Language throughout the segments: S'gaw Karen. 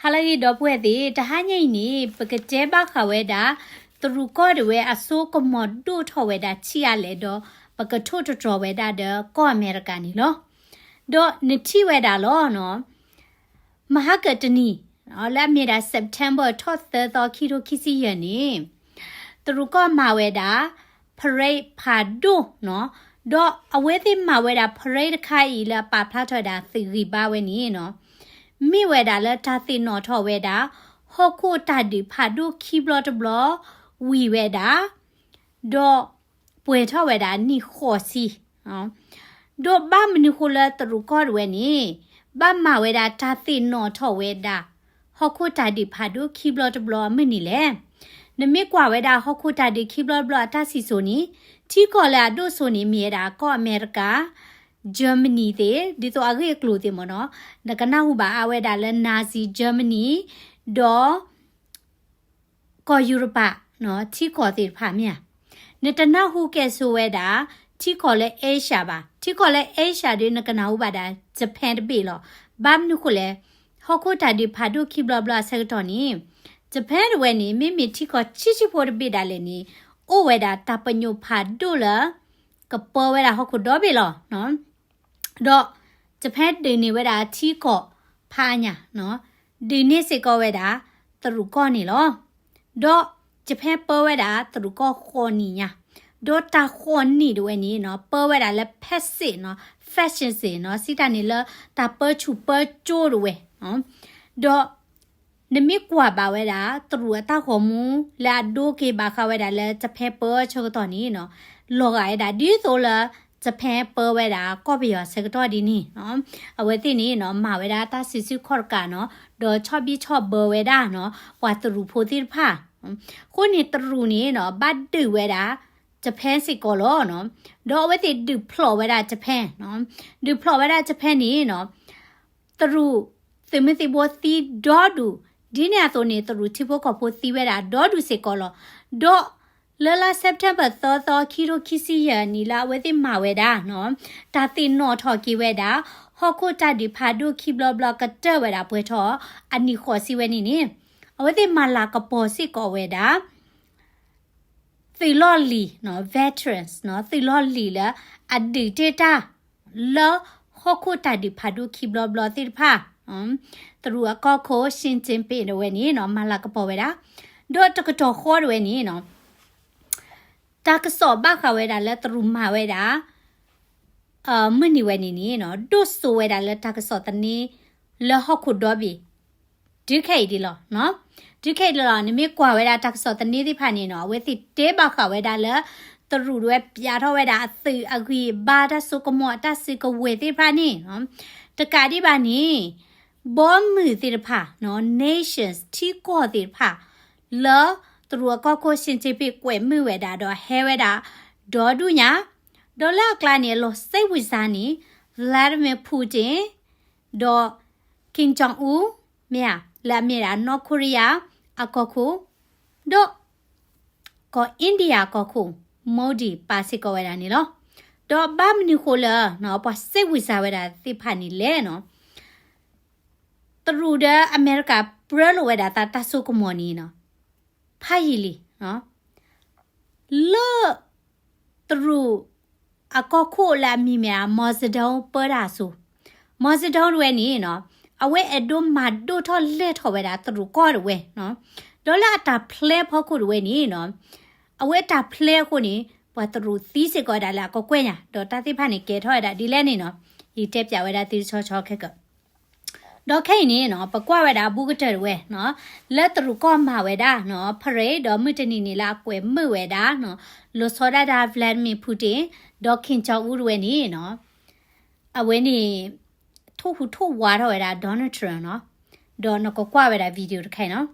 ဟါလၢအဂ့ၤ ဒီပုၢ်ဝဲၢ်သ့ၣ်, တဟါညါအံၤန့ၣ် ပကတဲဘၣ်ဃးဝဲဒၣ် တရူးကီၢ်ဒၣ်ဝဲအစိကမီၤဒိၣ်ထီၣ်ဝဲဒၣ်ဆံးအါလဲၣ်ဒီး ပကထိၣ်သတြီၤဝဲဒၣ်ဒီးကီၢ်အမဲရကၤန့ၣ်လီၤ. ဒီးနထံၣ်ဝဲဒၣ်လီၤနီၤ, မဟါကတနံၤ လၢအမ့ၢ်ဒၣ် September ထီၣ်သၢသီ ခံထိခံဆံယဲၢ်န့ၣ် တရူးကီၢ်မၤဝဲဒၣ် parade ဖးဒိၣ်နီၤ, ဒီးအဝဲသ့ၣ်မၤဝဲဒၣ် parade တခါအံၤလၢအပာ်ဖျါထီၣ်ဝဲဒၣ်သုးဂံၢ်ဘါဝဲန့ၣ်နီၤ, မ့ၢ်ဝဲဒၣ်လၢတၢ်သ့ၣ်နီၣ်ထီၣ်ဝဲဒၣ် ဟီၣ်ခိၣ်တၢ်ဒုးဖးဒိၣ်ခံဘျီတဘျီ ဝံၤဝဲဒၣ် ဒီးပှဲၤထီၣ်ဝဲဒၣ်နံၣ်ဃိးဆံ ဒီးဘၣ်မနုၤဃိလၢတရူးကီၢ်ဒၣ်ဝဲန့ၣ် ဘၣ်မၤဝဲဒၣ်တၢ်သ့ၣ်နီၣ်ထီၣ်ဝဲဒၣ် ဟီၣ်ခိၣ်တၢ်ဒုးဖးဒိၣ်ခံဘျီတဘျီအမုၢ်နံၤလဲၣ်. နမ့ၢ်ကွၢ်ဝဲဒၣ်ဟီၣ်ခိၣ်တၢ်ဒုးခံဘျီတဘျီအတၢ်စံၣ်စိၤန့ၣ် ထံကီၢ်လၢအဒိၣ်စိန့ၣ်မ့ၢ်ဝဲဒၣ်ကီၢ်အမဲရကၤ Germany သ့ၣ် ဒ်သိးအဂ့ၢ်အကျိၤသ့ၣ်မ့ၢ်နီၤ, နကနၢ်ဟူဘၣ်အါဝဲဒၣ်လၢ Nazi Germany ဒီး ကီၢ်ယူရပၤ ထံကီၢ်သ့ၣ်တဖၣ်မ့ၢ်ဧါ. နတနၢ်ဟူကဲၣ်ဆိးဝဲဒၣ် ထံကီၢ်လၢ Asia ဘၣ်. ထံကီၢ်လၢ Asia ဒီး နကနၢ်ဟူဘၣ်ဒၣ် Japan တဘ့ၣ်လီၤ. ဘၣ်မနုၤဃိလဲၣ်, ဟီၣ်ခိၣ်တၢ်ဒုးဖးဒိၣ်ခံဘျီဘျီအဆၢကတီၢ်န့ၣ် Japan တဝဲန့ၣ် မ့မ့ၢ်ထံကီၢ်ဆံးဆံးဖိတဘ့ၣ်ဒၣ်လဲာ်န့ၣ် အိၣ်ဝဲဒၣ်တၢ်ပညိၣ်ဖးဒိၣ်လၢ ကပၢဝဲဒၣ်ဟီၣ်ခိၣ်ဒီဘ့ၣ်လီၤ. ဒီး Japan ဒုးန့ၢ်ဝဲဒၣ်ထံကီၢ်ဖးအါညါ, ဒုးန့ၢ်စ့ၢ်ကီးဝဲဒၣ် တရူးကီၢ်န့ၣ်လီၤ. ဒီး Japan ပၢဝဲဒၣ်တရူးကီၢ်ဃိးနံၣ်ညါ, ဒီးတၢ်ဃိးနံၣ်တဝဲန့ၣ်နီၤ ပၢဝဲဒၣ်လၢ passive နီၤ, fascism နီၤ, စံးတၢ်န့ၣ်လၢတၢ်ပၢဆူၣ်ပၢစိးတဝဲ, ဒီး နမ့ၢ်ကွၢ်ဘၣ်ဝဲဒၣ် တရူးအတၢ်ဂီၤမူ လၢအဒိက့ၤဘၣ်ဃးဝဲဒၣ်လၢ Japan ပၢဆၢကတီၢ်န့ၣ်နီၤ, လီၤဂာ်ဝဲဒၣ်ဒ်သိးလၢ Japan ပၢဝဲဒၣ်ကီၢ်ပယီၤဆၢကတီၢ်ဒ်န့ၣ်နီၤ, အဝဲသ့ၣ်န့ၣ်နီၤ မၤဝဲဒၣ်တၢ်စုဆူၣ်ခီၣ်တကးနီၤ, ဒီးဆီၣ်ဘံၣ်ဆီၣ်ဘၢဝဲဒၣ်နီၤ ပှၤတရူးဖိသ့ၣ်တဖၣ်, အဃိန့ၣ်တရူးန့ၣ်နီၤ ဘၣ်ဒုးဝဲဒၣ် Japan စ့ၢ်ကီးလီၤနီၤ, ဒီးအဝဲသ့ၣ်ဒုးဖျိးဝဲဒၣ် Japan နီၤ, ဒုးဖျိးဝဲဒၣ် Japan န့ၣ်နီၤ တရူးသုးမုၢ်သံၣ်ဘိသံဒီဒူၣ်, ဒ်န့ၣ်အသိးန့ၣ် တရူးထံဖိကီၢ်ဖိသံဝဲဒၣ်ဒီဒူၣ်စ့ၢ်ကီးလီၤ. ဒီးလၢလါ September သၢသီ ခံထိခံဆံယဲၢ်နံၣ်လၢအဝဲသ့ၣ်မၤဝဲဒၣ်နီၤ, တၢ်သ့ၣ်နီၣ်ထီၣ်က့ၤဝဲဒၣ် ဟီၣ်ခိၣ်တၢ်ဒုးဖးဒိၣ်ခံဘျီဘျီကတၢၢ်ဝဲဒၣ်ပှဲၤထီၣ် အနံၣ်ဃိးဆံဝဲန့ၣ်န့ၣ်, အဝဲသ့ၣ်မၤလၤကပီၤစ့ၢ်ကီးဝဲဒၣ် သုးလီၢ်လံၤနီၤ, veterans နီၤ, သုးလီၢ်လံၤလၢအဒုးတ့ၢ်တၢ် လၢဟီၣ်ခိၣ်တၢ်ဒုးဖးဒိၣ်ခံဘျီဘျီသ့ၣ်တဖၣ်, တရူးအကီၢ်ခိၣ် Xi Jinping တဝဲန့ၣ်နီၤ မၤလၤကပီၤဝဲဒၣ်, ဒီးတကတီၢ်ဃီတဝဲန့ၣ်နီၤ တၢ်ကစီၣ်ဘၣ်ဃးဝဲဒၣ်လၢတရူးမၤဝဲဒၣ် မုၢ်နံၤဝဲန့ၣ်န့ၣ်နီၤ ဒိၣ်စိဝဲဒၣ်လၢတၢ်ကစီၣ်သန့ လၢဟီၣ်ခိၣ်ဒီဘ့ၣ် တုၤခဲအံၤဒ်လီၤ. တုၤခဲအံၤဒ်လီၤ နမ့ၢ်ကွၢ်ဝဲဒၣ်တၢ်ကစီၣ်သန့သ့ၣ်တဖၣ်န့ၣ်နီၤ အဝဲသ့ၣ်တဲဘၣ်ဃးဝဲဒၣ်လၢ တရူးတဝဲပျးထီၣ်ဝဲဒၣ်အသုးအဂံၢ်အဘါ တၢ်စိကမီၤအတၢ်စုကဝဲၤသ့ၣ်တဖၣ်န့ၣ်နီၤ တကးဒံးဘၣ်န့ၣ် ဘီမုၢ်သ့ၣ်တဖၣ်နီၤ nations ထံကီၢ်သ့ၣ်တဖၣ် လၢတရူးအကီၢ်ခိၣ် Xi Jinping ကွဲးမုာ်ဝဲဒၣ်ဒီးဟဲဝဲဒၣ် ဒီဒူၣ်ညါ, ဒီးလၢအကျါန့ၣ် အလီၤစဲဝံၤစါန့ၣ် Vladimir Putin ဒီး Kim Jong Un မ့ၢ်ဧါ လၢအမ့ၢ်ဒၣ် North Korea အကီၢ်ခိၣ်, ဒီး ကီၢ် India ကီၢ်ခိၣ် Modi ပာ်စ့ၢ်ကီးဝဲဒၣ်န့ၣ်လီၤ. ဒီးဘၣ်မနုၤဃိလၢ ပှၤစဲဝံၤစါဝဲဒၣ်သ့ၣ်တဖၣ်န့ၣ်လဲၣ်နီၤ တရူးဒီးအမဲရကၤပြၢလိာ်ဝဲဒၣ်သးတၢ်စိကမီၤန့ၣ်နီၤ ဖးယံာ်လံ လၢ တရူးအကီၢ်ခိၣ်လၢအမံၤမ့ၢ်ဒၣ် Mao Zedong ပၢတၢ်အစိၤ, Mao Zedong တဝဲန့ၣ်နီၤ အဝဲအဲၣ်ဒိးမၤဒိၣ်ထီၣ်လဲၢ်ထီၣ်ဝဲဒၣ်တရူးကီၢ်တဝဲနီၤ, ဒီးလၢအတၢ်ဖျဲဖီခိၣ်တဝဲန့ၣ်နီၤ အဝဲတၢ်ဖျဲအဃိန့ၣ် ပှၤတရူးသံစ့ၢ်ကီးဝဲဒၣ်လၢအကကွဲၢ်ညါ ဒီးတၢ်သ့ၣ်တဖၣ်န့ၣ်ကဲထီၣ်ဝဲဒၣ်ဒ်လဲၣ်န့ၣ်နီၤ ယတဲပၠးဝဲဒၣ်သုတဆီဆီခဲကၢ် ဒီးခဲအံၤန့ၣ်နီၤ ပကွၢ်ဝဲဒၣ်အဘူးကတၢၢ်တဝဲနီၤ လၢတရူးကီၢ်မၤဝဲဒၣ်နီၤ parade ဒီးမုၢ်တနံၤန့ၣ်လၢအကွဲးမုာ်ဝဲဒၣ်နီၤ လီၤဆီဒၣ်တၢ် Vladimir Putin ဒီး Kim Jong Un တဝဲန့ၣ်နီၤ အဝဲန့ၣ် ထိၣ်ဟူးထိၣ်ဝးထီၣ်ဝဲဒၣ် Donald Trump နီၤ ဒီးနကကွၢ်ဝဲဒၣ် video တခါအံၤနီၤ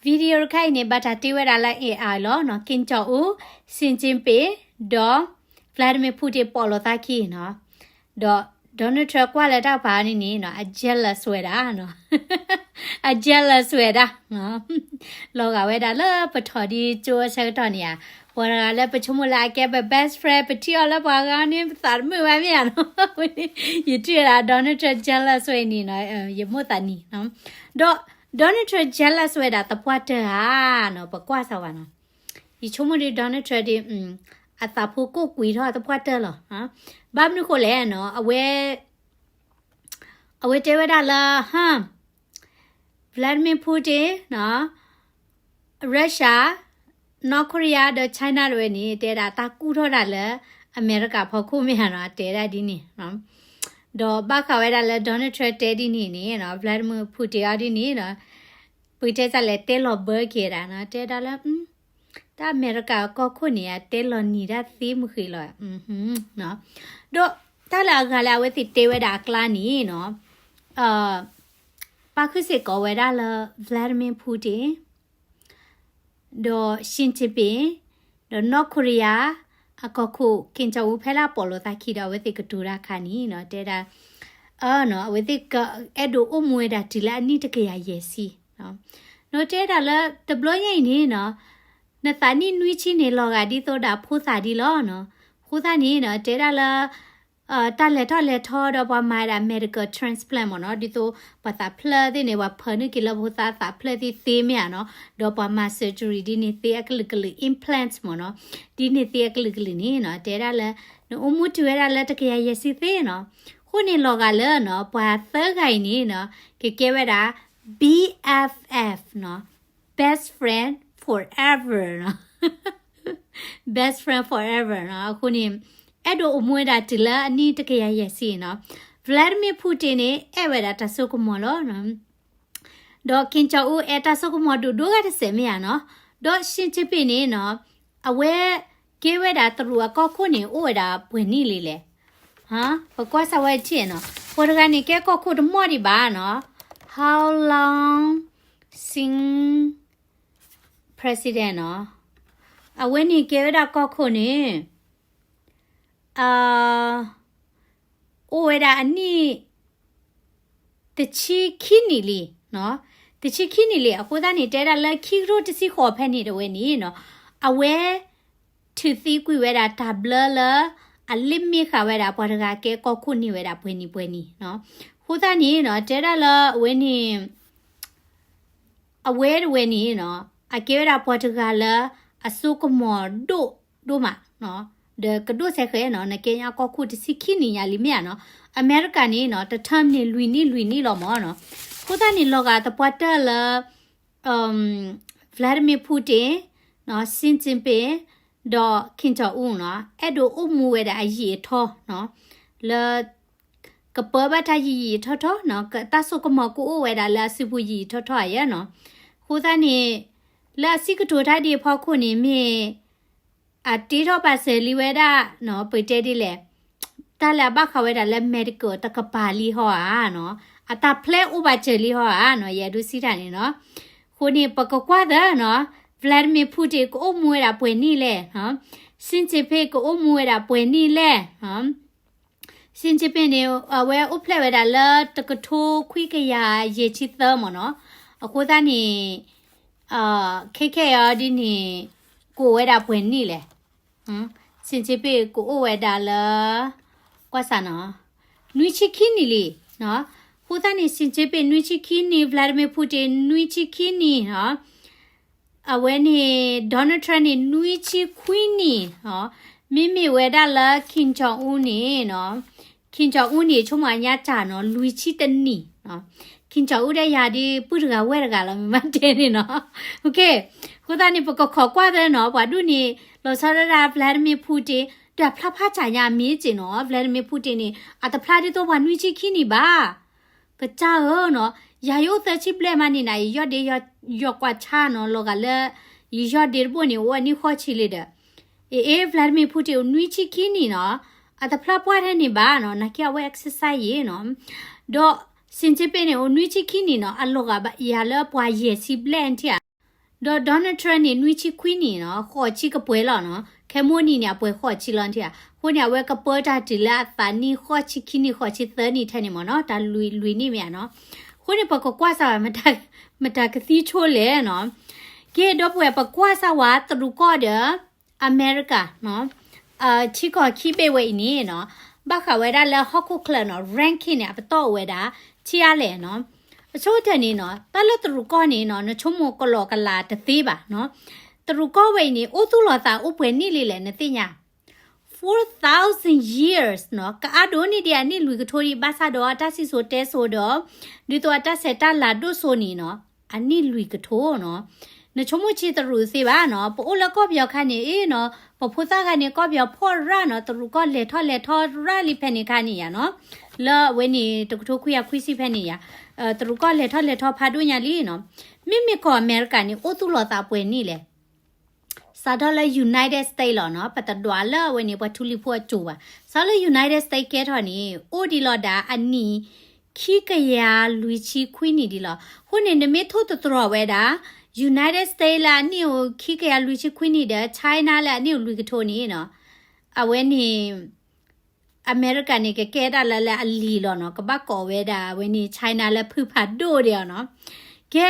video တခါအံၤန့ၣ် ဘၣ်တၢ်တ့ဝဲဒၣ်လၢ AI လီၤနီၤ Kim Jong Un, Xi Jinping ဒီး Vladimir Putin ပိာ်လိာ်သးခံနီၤ ဒီး Donald Trump ကွၢ်လၢတၢ်ကပၤန့ၣ်န့ၣ်နီၤ အ jealous ဝဲဒၣ်နီၤ အ jealous ဝဲဒၣ် လီၤဂာ်ဝဲဒၣ်လၢပထီၣ်ဒ်ကၠိအဆၢကတီၢ်န့ၣ်ဧါ ပှၤတဂၤလၢပဆိကမိၣ်လၢအကဲပ best friend ပထံၣ်အီၤလၢပှၤဂၤန့ၣ် ပသးတမုာ်ဘၣ်မ့ၢ်ဧါနီၤ ယထံၣ်ဝဲဒၣ် Donald Trump jealous ဝဲအံၤန့ၣ်နီၤ ယမိၣ်သးနံၤနီၤ ဒီး Donald Trump jealous ဝဲဒၣ်သပှၢ်တၢၢ်ဧါနီၤ, ပကွၢ်စၢ်ဝဲနီၤ. ယဆိကမိၣ်ဒီး Donald Trump ဒီး အသးဖိကိၢ်ကွံာ်ထီၣ်သပှၢ်တၢၢ်လီၤ. ဘၣ်မနုၤဃိလဲၣ်နီၤ, အဝဲ အဝဲတဲဝဲဒၣ်လၢ ဟ Vladimir Putin နီၤ, Russia, North Korea ဒီး China တဝဲန့ၣ် တဲဒၣ်တၢ်ကူၣ်ထီၣ်ဒၣ်လၢအမဲရကၤဖီခိၣ်မ့ၢ်ဧါနီၤ, တဲဒၣ်ဒ်န့ၣ်နီၤ. ဒီးဘၣ်ဃးဝဲဒၣ်လၢ Donald Trump တဲဒ်န့ၣ်န့ၣ်နီၤ, Vladimir Putin အီၤဒ်န့ၣ်နီၤ, ပကတဲစၢ်လဲၣ် တဲလီၤဘၢက့ၤဒၣ်နီၤ, တဲဒၣ်လၢ တၢ်အမဲရကၤကီၢ်ခိၣ်န့ၣ် အတဲလီၤနံၤတၢ်သ့မုၢ်ဃ့လီၤ. ဒီးတၢ်လၢအဂၤလၢအဝဲသ့ၣ်တဲဝဲဒၣ်အကျါန့ၣ်နီၤ, ပာ်ဃုာ်စ့ၢ်ကီးဝဲဒၣ်လၢ Vladimir Putin ဒီး Xi Jinping ဒီး North Korea အကီၢ်ခိၣ် Kim Jong Un ဖဲလၢအပိာ်လိာ်သးခံဒီး အဝဲသ့ၣ်ကတိၤတၢ်ခါန့ၣ်နီၤ, တဲဒၣ် အနီၤ, အဝဲသ့ၣ်ကအဲၣ်ဒိးအိၣ်မူဝဲဒၣ်တုၤလၢအနံၣ်တကယၤယဲၢ်ဆံနီၤ. ဒီးတဲဒၣ်လၢတဘျီညါအံၤန့ၣ်နီၤ, နသးနံၣ်နွံဆံန့ၣ် လီၤဂာ်ဒ်သိးဒၣ်ဖိသၣ်ဒံးလီၤနီၤ. အဃိသတးန့ၣ်နီၤ, တဲဒၣ်လၢ တၢ်လဲၤထီၣ်လဲၤထီဒီးပှၤမၤဝဲဒၣ် medical transplant မ့ၢ်နီၤ, ဒ်သိးပှၤသးဖျၢၣ်သ့ၣ်န့ၣ် ပှၤဖၢနုာ်က့ၤလၢဖိသၣ်သးဖျၢၣ်သ့ၣ်သ့မ့ၢ်ဧါနီၤ, ဒီးပှၤမၤ surgery ဒ်န့ၣ်သ့အကလုာ်ကလုာ် implants မ့ၢ်နီၤ, ဒ်န့ၣ်သ့အကလုာ်ကလုာ်န့ၣ်နီၤ, တဲဒၣ်လၢ နအိၣ်မူတုၤဝဲဒၣ်လၢတကယၤယဲၢ်ဆံသ့နီၤ. အဃိန့ၣ်လီၤဂာ်လၢနီၤ, ပှၤသၢဂၤအံၤန့ၣ်နီၤ, ကကဲဝဲဒၣ် B F F နီၤ, best friend forever နီၤ, best friend forever နီၤ. အဃိန့ၣ် အဲၣ်ဒိးအိၣ်မူဝဲဒၣ်တုၤလၢအနံၣ်တကယၤယဲၢ်ဆံနီၤ. Vladimir Putin န့ၣ် အဲၣ်ဝဲဒၣ်တၢ်စိကမီၤလီၤ. ဒီး Kim Jong Un အဲၣ်တၢ်စိကမီၤဒိၣ်ဒိၣ်ဂၤတစဲးမ့ၢ်ဧါနီၤ. ဒီး Xi Jinping န့ၣ်နီၤ, အဝဲကဲဝဲဒၣ်တရူးအကီၢ်ခိၣ်န့ၣ် အိၣ်ဝဲဒၣ်ပှဲၤနံၣ်လံလဲၣ်. ပကွၢ်စၢ်ဝဲထံၣ်နီၤ, ပှၤတဂၤန့ၣ် ကဲကီၢ်ခိၣ်တမီၢ်ဒံးဘၣ်နီၤ, How Long Sing President နီၤ, အဝဲန့ၣ်ကဲဝဲဒၣ်ကီၢ်ခိၣ်န့ၣ် အိၣ်ဝဲဒၣ်အနံၣ် တဆံခံနံၣ်လံ, တဆံခံနံၣ်လံ. အဃိသတးန့ၣ် တဲဒၣ်လၢခံကထိတဆံဃိးဖဲန့ၣ်တဝဲန့ၣ်နီၤ, အဝဲထုးသံကွံာ်ဝဲဒၣ်တၢ်ဘျၢလၢ အလ့ၣ်မ့ၢ်ဃာ်ဝဲဒၣ်ပှၤတဂၤကဲကီၢ်ခိၣ်န့ၢ်ဝဲဒၣ်ပှဲၤနံၣ်ပှဲၤနံၣ်နီၤ. အဃိသတးန့ၣ်နီၤ, တဲဒၣ်လၢအဝဲန့ၣ် အဝဲတဝဲန့ၣ်နီၤ, အကဲဝဲဒၣ်ပှၤတဂၤလၢ အစိကမီၤဒိၣ်ဒိၣ်မး, ဒီးကဒိၣ်စဲဃဲနီၤ, နကဲညါကီၢ်ခိၣ်တဆံခံနံၣ်ညါလံမ့ၢ်ဧါနီၤ, အမဲရကၤန့ၣ်နီၤ, တ term န့ၣ် လွံၢ်နံၣ်လွံၢ်နံၣ်လီၤမ့ၢ်နီၤ. အဃိသတးန့ၣ် လီၤဂာ်သပှၢ်တၢၢ်လၢ Vladimir Putin, Xi Jinping ဒီး Kim Jong Un နီၤ, အဲၣ်ဒိးအိၣ်မူဝဲဒၣ်အယံာ်အထီနီၤ, လၢ ကပၢဘၣ်တၢ်ယံာ်ယံာ်ထီထီနီၤ, တၢ်စိကမီၤကအိၣ်ဝဲဒၣ်လၢအစုပူၤယံာ်ယံာ်ထီထီအယဲၢ်နီၤ. အဃိသတးန့ၣ် လၢအစံးကတိၤတၢ်ဒ်အဖီခိၣ်န့ၣ် မ့ၢ်အတ့ထီၣ်ပာ်စၢၤလံဝဲဒၣ်နီၤ, ပတဲဒ်လဲၣ်, တၢ်လၢအဘၣ်ဃးဝဲဒၣ်လၢ medical တကပၤလံဟီဧါနီၤ, အတၢ်ဖျဲအိၣ်ဘၣ်စၢၤလံဟီဧါနီၤ, ယအဲၣ်ဒိးစံးတၢ်န့ၣ်နီၤ. အဃိန့ၣ် ပကကွၢ်သၢနီၤ, Vladimir Putin ကအိၣ်မူဝဲဒၣ်ပှဲၤနံၣ်လဲၣ်, Xi Jinping ကအိၣ်မူဝဲဒၣ်ပှဲၤနံၣ်လဲၣ် Xi Jinping န့ၣ် အဝဲအိၣ်ဖျဲၣ်ဝဲဒၣ်လၢတကထိခွံကယၤယဲၢ်ဆံသၢမ့ၢ်နီၤ. အဃိသတးန့ၣ် ခဲခဲအံၤဒ်န့ၣ် ကအိၣ်ဝဲဒၣ်ပှဲၤနံၣ်လဲၣ်. Xi Jinping ကအိၣ်ဝဲဒၣ်လၢ ကွၢ်စၢ်နီၤ, နွံဆံခံနံၣ်လံ. အဃိသတးန့ၣ် Xi Jinping နွံဆံခံနံၣ်, Vladimir Putin နွံဆံခံနံၣ်နီၤ. အဝဲန့ၣ် Donald Trump န့ၣ် နွံဆံခွံနံၣ်, မ့မ့ၢ်ဝဲဒၣ်လၢ Kim Jong Un န့ၣ်နီၤ, Kim Jong Un န့ၣ် ဆိကမိၣ်အညါစၢ်နီၤ လွံၢ်ဆံတနံၣ်, Kim Jong Un ဒ်ယၤဒ် ပုၢ်တဂၤဝဲၢ်တဂၤလီၤ မ့ၢ်မၤတဲန့ၣ်နီၤ. အဃိသတးန့ၣ် ပကခိးကွၢ်သၢနီၤ, ပှၤဒူၣ်န့ၣ် လီၤဆီဒၣ်တၢ် Vladimir Putin ဒီးအဖျါဖးစၢ်ညါအမ့ၢ်စ့ၢ်နီၤ, Vladimir Putin န့ၣ် အတဖျါဒ်သိးပှၤနွံဆံခံနံၣ်ဘၣ်. ကစၢ်ဧၢနီၤ, ယၤယအိၣ်သၢဆံဘျဲၣ်မးန့ၣ်နၤ, ယယီၢ်ဒ့ယီၢ်ကွၢ်ဆါနီၤ, လီၤဂာ်လၢ ယယီၢ်ဒ့တဘိၣ်န့ၣ် အိၣ်အနံၣ်ဃိးဆံလံဒီး, အ့ Vladimir Putin အိၣ်နွံဆံခံနံၣ်နီၤ, အတဖျါပှၢ်ထဲန့ၣ်ဘၣ်နီၤ, နာ်က့အဝဲ exercise ယဲၢ်နီၤ, ဒီး Xi Jinping န့ၣ် အိၣ်နွံဆံခံနံၣ်နီၤ, အလီၤဂာ်ယၤလၢပှၤယဲၢ်ဆံဘျဲၣ်ထံၣ်ဧါ. ဒီး Donald Trump န့ၣ် နွံဆံခွံနံၣ်နီၤ, ဃိးဆံကပှဲၤလီၤနီၤ, ခဲမိၣ်နံၤန့ၣ် အပှဲၤဃိးဆံလီၤထံၣ်ဧါ. အဃိန့ၣ် အဝဲကပၢတၢ်တုၤလၢအသးနံၣ်ဃိးဆံခံနံၣ် ဃိးဆံသၢနံၣ်ထဲန့ၣ်မ့ၢ်နီၤ, တၢ်လွံၢ်နံၣ်မ့ၢ်ဧါနီၤ. အဃိန့ၣ် ပကကွၢ်စၢ်ဝဲ မတၤကသံဆိလဲၣ်နီၤ. ကဲ ဒီပုၢ်ဝဲၢ် ပကွၢ်စၢ်ဝဲတရူးကီၢ်ဒီး အမဲရကၤနီၤ, ထံကီၢ်ခံဘ့ၣ်ဝဲအံၤန့ၣ်နီၤ, ဘၣ်ဃးဝဲဒၣ်လၢဟီၣ်ခိၣ်ချၢနီၤ, ranking န့ၣ် အပတီၢ်အိၣ်ဝဲဒၣ် ထံအါလဲၣ်နီၤ. အဆိကတၢၢ်န့ၣ်နီၤ တၢ်လၢတရူးကီၢ်န့ၣ်နီၤ နဆိကမိၣ်ကလီကလးတသ့ဘၣ်နီၤ. တရူးကီၢ်ဝဲအံၤန့ၣ် အိၣ်သူၣ်လီၤသးအိၣ်ပှဲၤနံၣ်လံလဲၣ် နသ့ၣ်ညါ four thousand years နီၤ, ကအါဒိၣ်န့ၢ်ဒံးအနံၣ်လွံၢ်ကထိဒံး ဘၣ်ဆၣ်ဒီးအတၢ်စံၣ်စိၤတဲစိၤဒီး ဒ်သိးအတၢ်ဆဲးတၢ်လၤဒိၣ်စိန့ၣ်နီၤ အနံၣ်လွံၢ်ကထိနီၤ. နဆိကမိၣ်ဆံးတရူးသ့ဘၣ်နီၤ, ပအိၣ်လၢကီၢ်ပယီၤခါန့ၣ် အ့နီၤ, ပဖိသၣ်ဂၤန့ၣ် ကီၢ်ပယီၤဖှီၣ်ရၣ်နီၤ, တရူးကီၢ်လဲၤထီၣ်လဲၤထီရၣ်လံဖဲန့ၣ်ခါန့ၣ်ယါနီၤ, လၢအဝဲန့ၣ် တကထိခွံကယၤခွံဆံဖဲန့ၣ်ယါ, တရူးကီၢ်လဲၤထီၣ်လဲၤထီဖးဒိၣ်ညါလံနီၤ. မ့မ့ၢ်ကီၢ်အမဲရကၤန့ၣ် အိၣ်သူၣ်လီၤသးပှဲၤနံၣ်လဲၣ် စးထီၣ်လၢ United States လီၤနီၤ, ပတဒွးလၢအဝဲန့ၣ် ပှၤထူလံၤဖိအစိၤဘၣ်. စးလၢ United States ကဲထီၣ်န့ၣ် အိၣ်ဒံးလီၤဒၣ်အနံၣ် ခံကယၤလွံၢ်ဆံခွံနံၣ်ဒံးလီၤ. အဃိန့ၣ် နမ့ၢ်ထိၣ်သတြီၤဝဲဒၣ် United States လၢအနံၣ်အိၣ်ခံကယၤလွံၢ်ဆံခွံနံၣ်ဒီး China လၢအနံၣ်အိၣ်လွံၢ်ကထိန့ၣ်နီၤ, အဝဲန့ၣ် အမဲရကၤန့ၣ် ကကဲဒၣ်လၢလၢအလံၤလီၤနီၤ, ကဘၣ်ကိးဝဲဒၣ်အဝဲန့ၣ် China လၢဖုဖးဒိၣ်ဒံးအီၤနီၤ. ကဲ,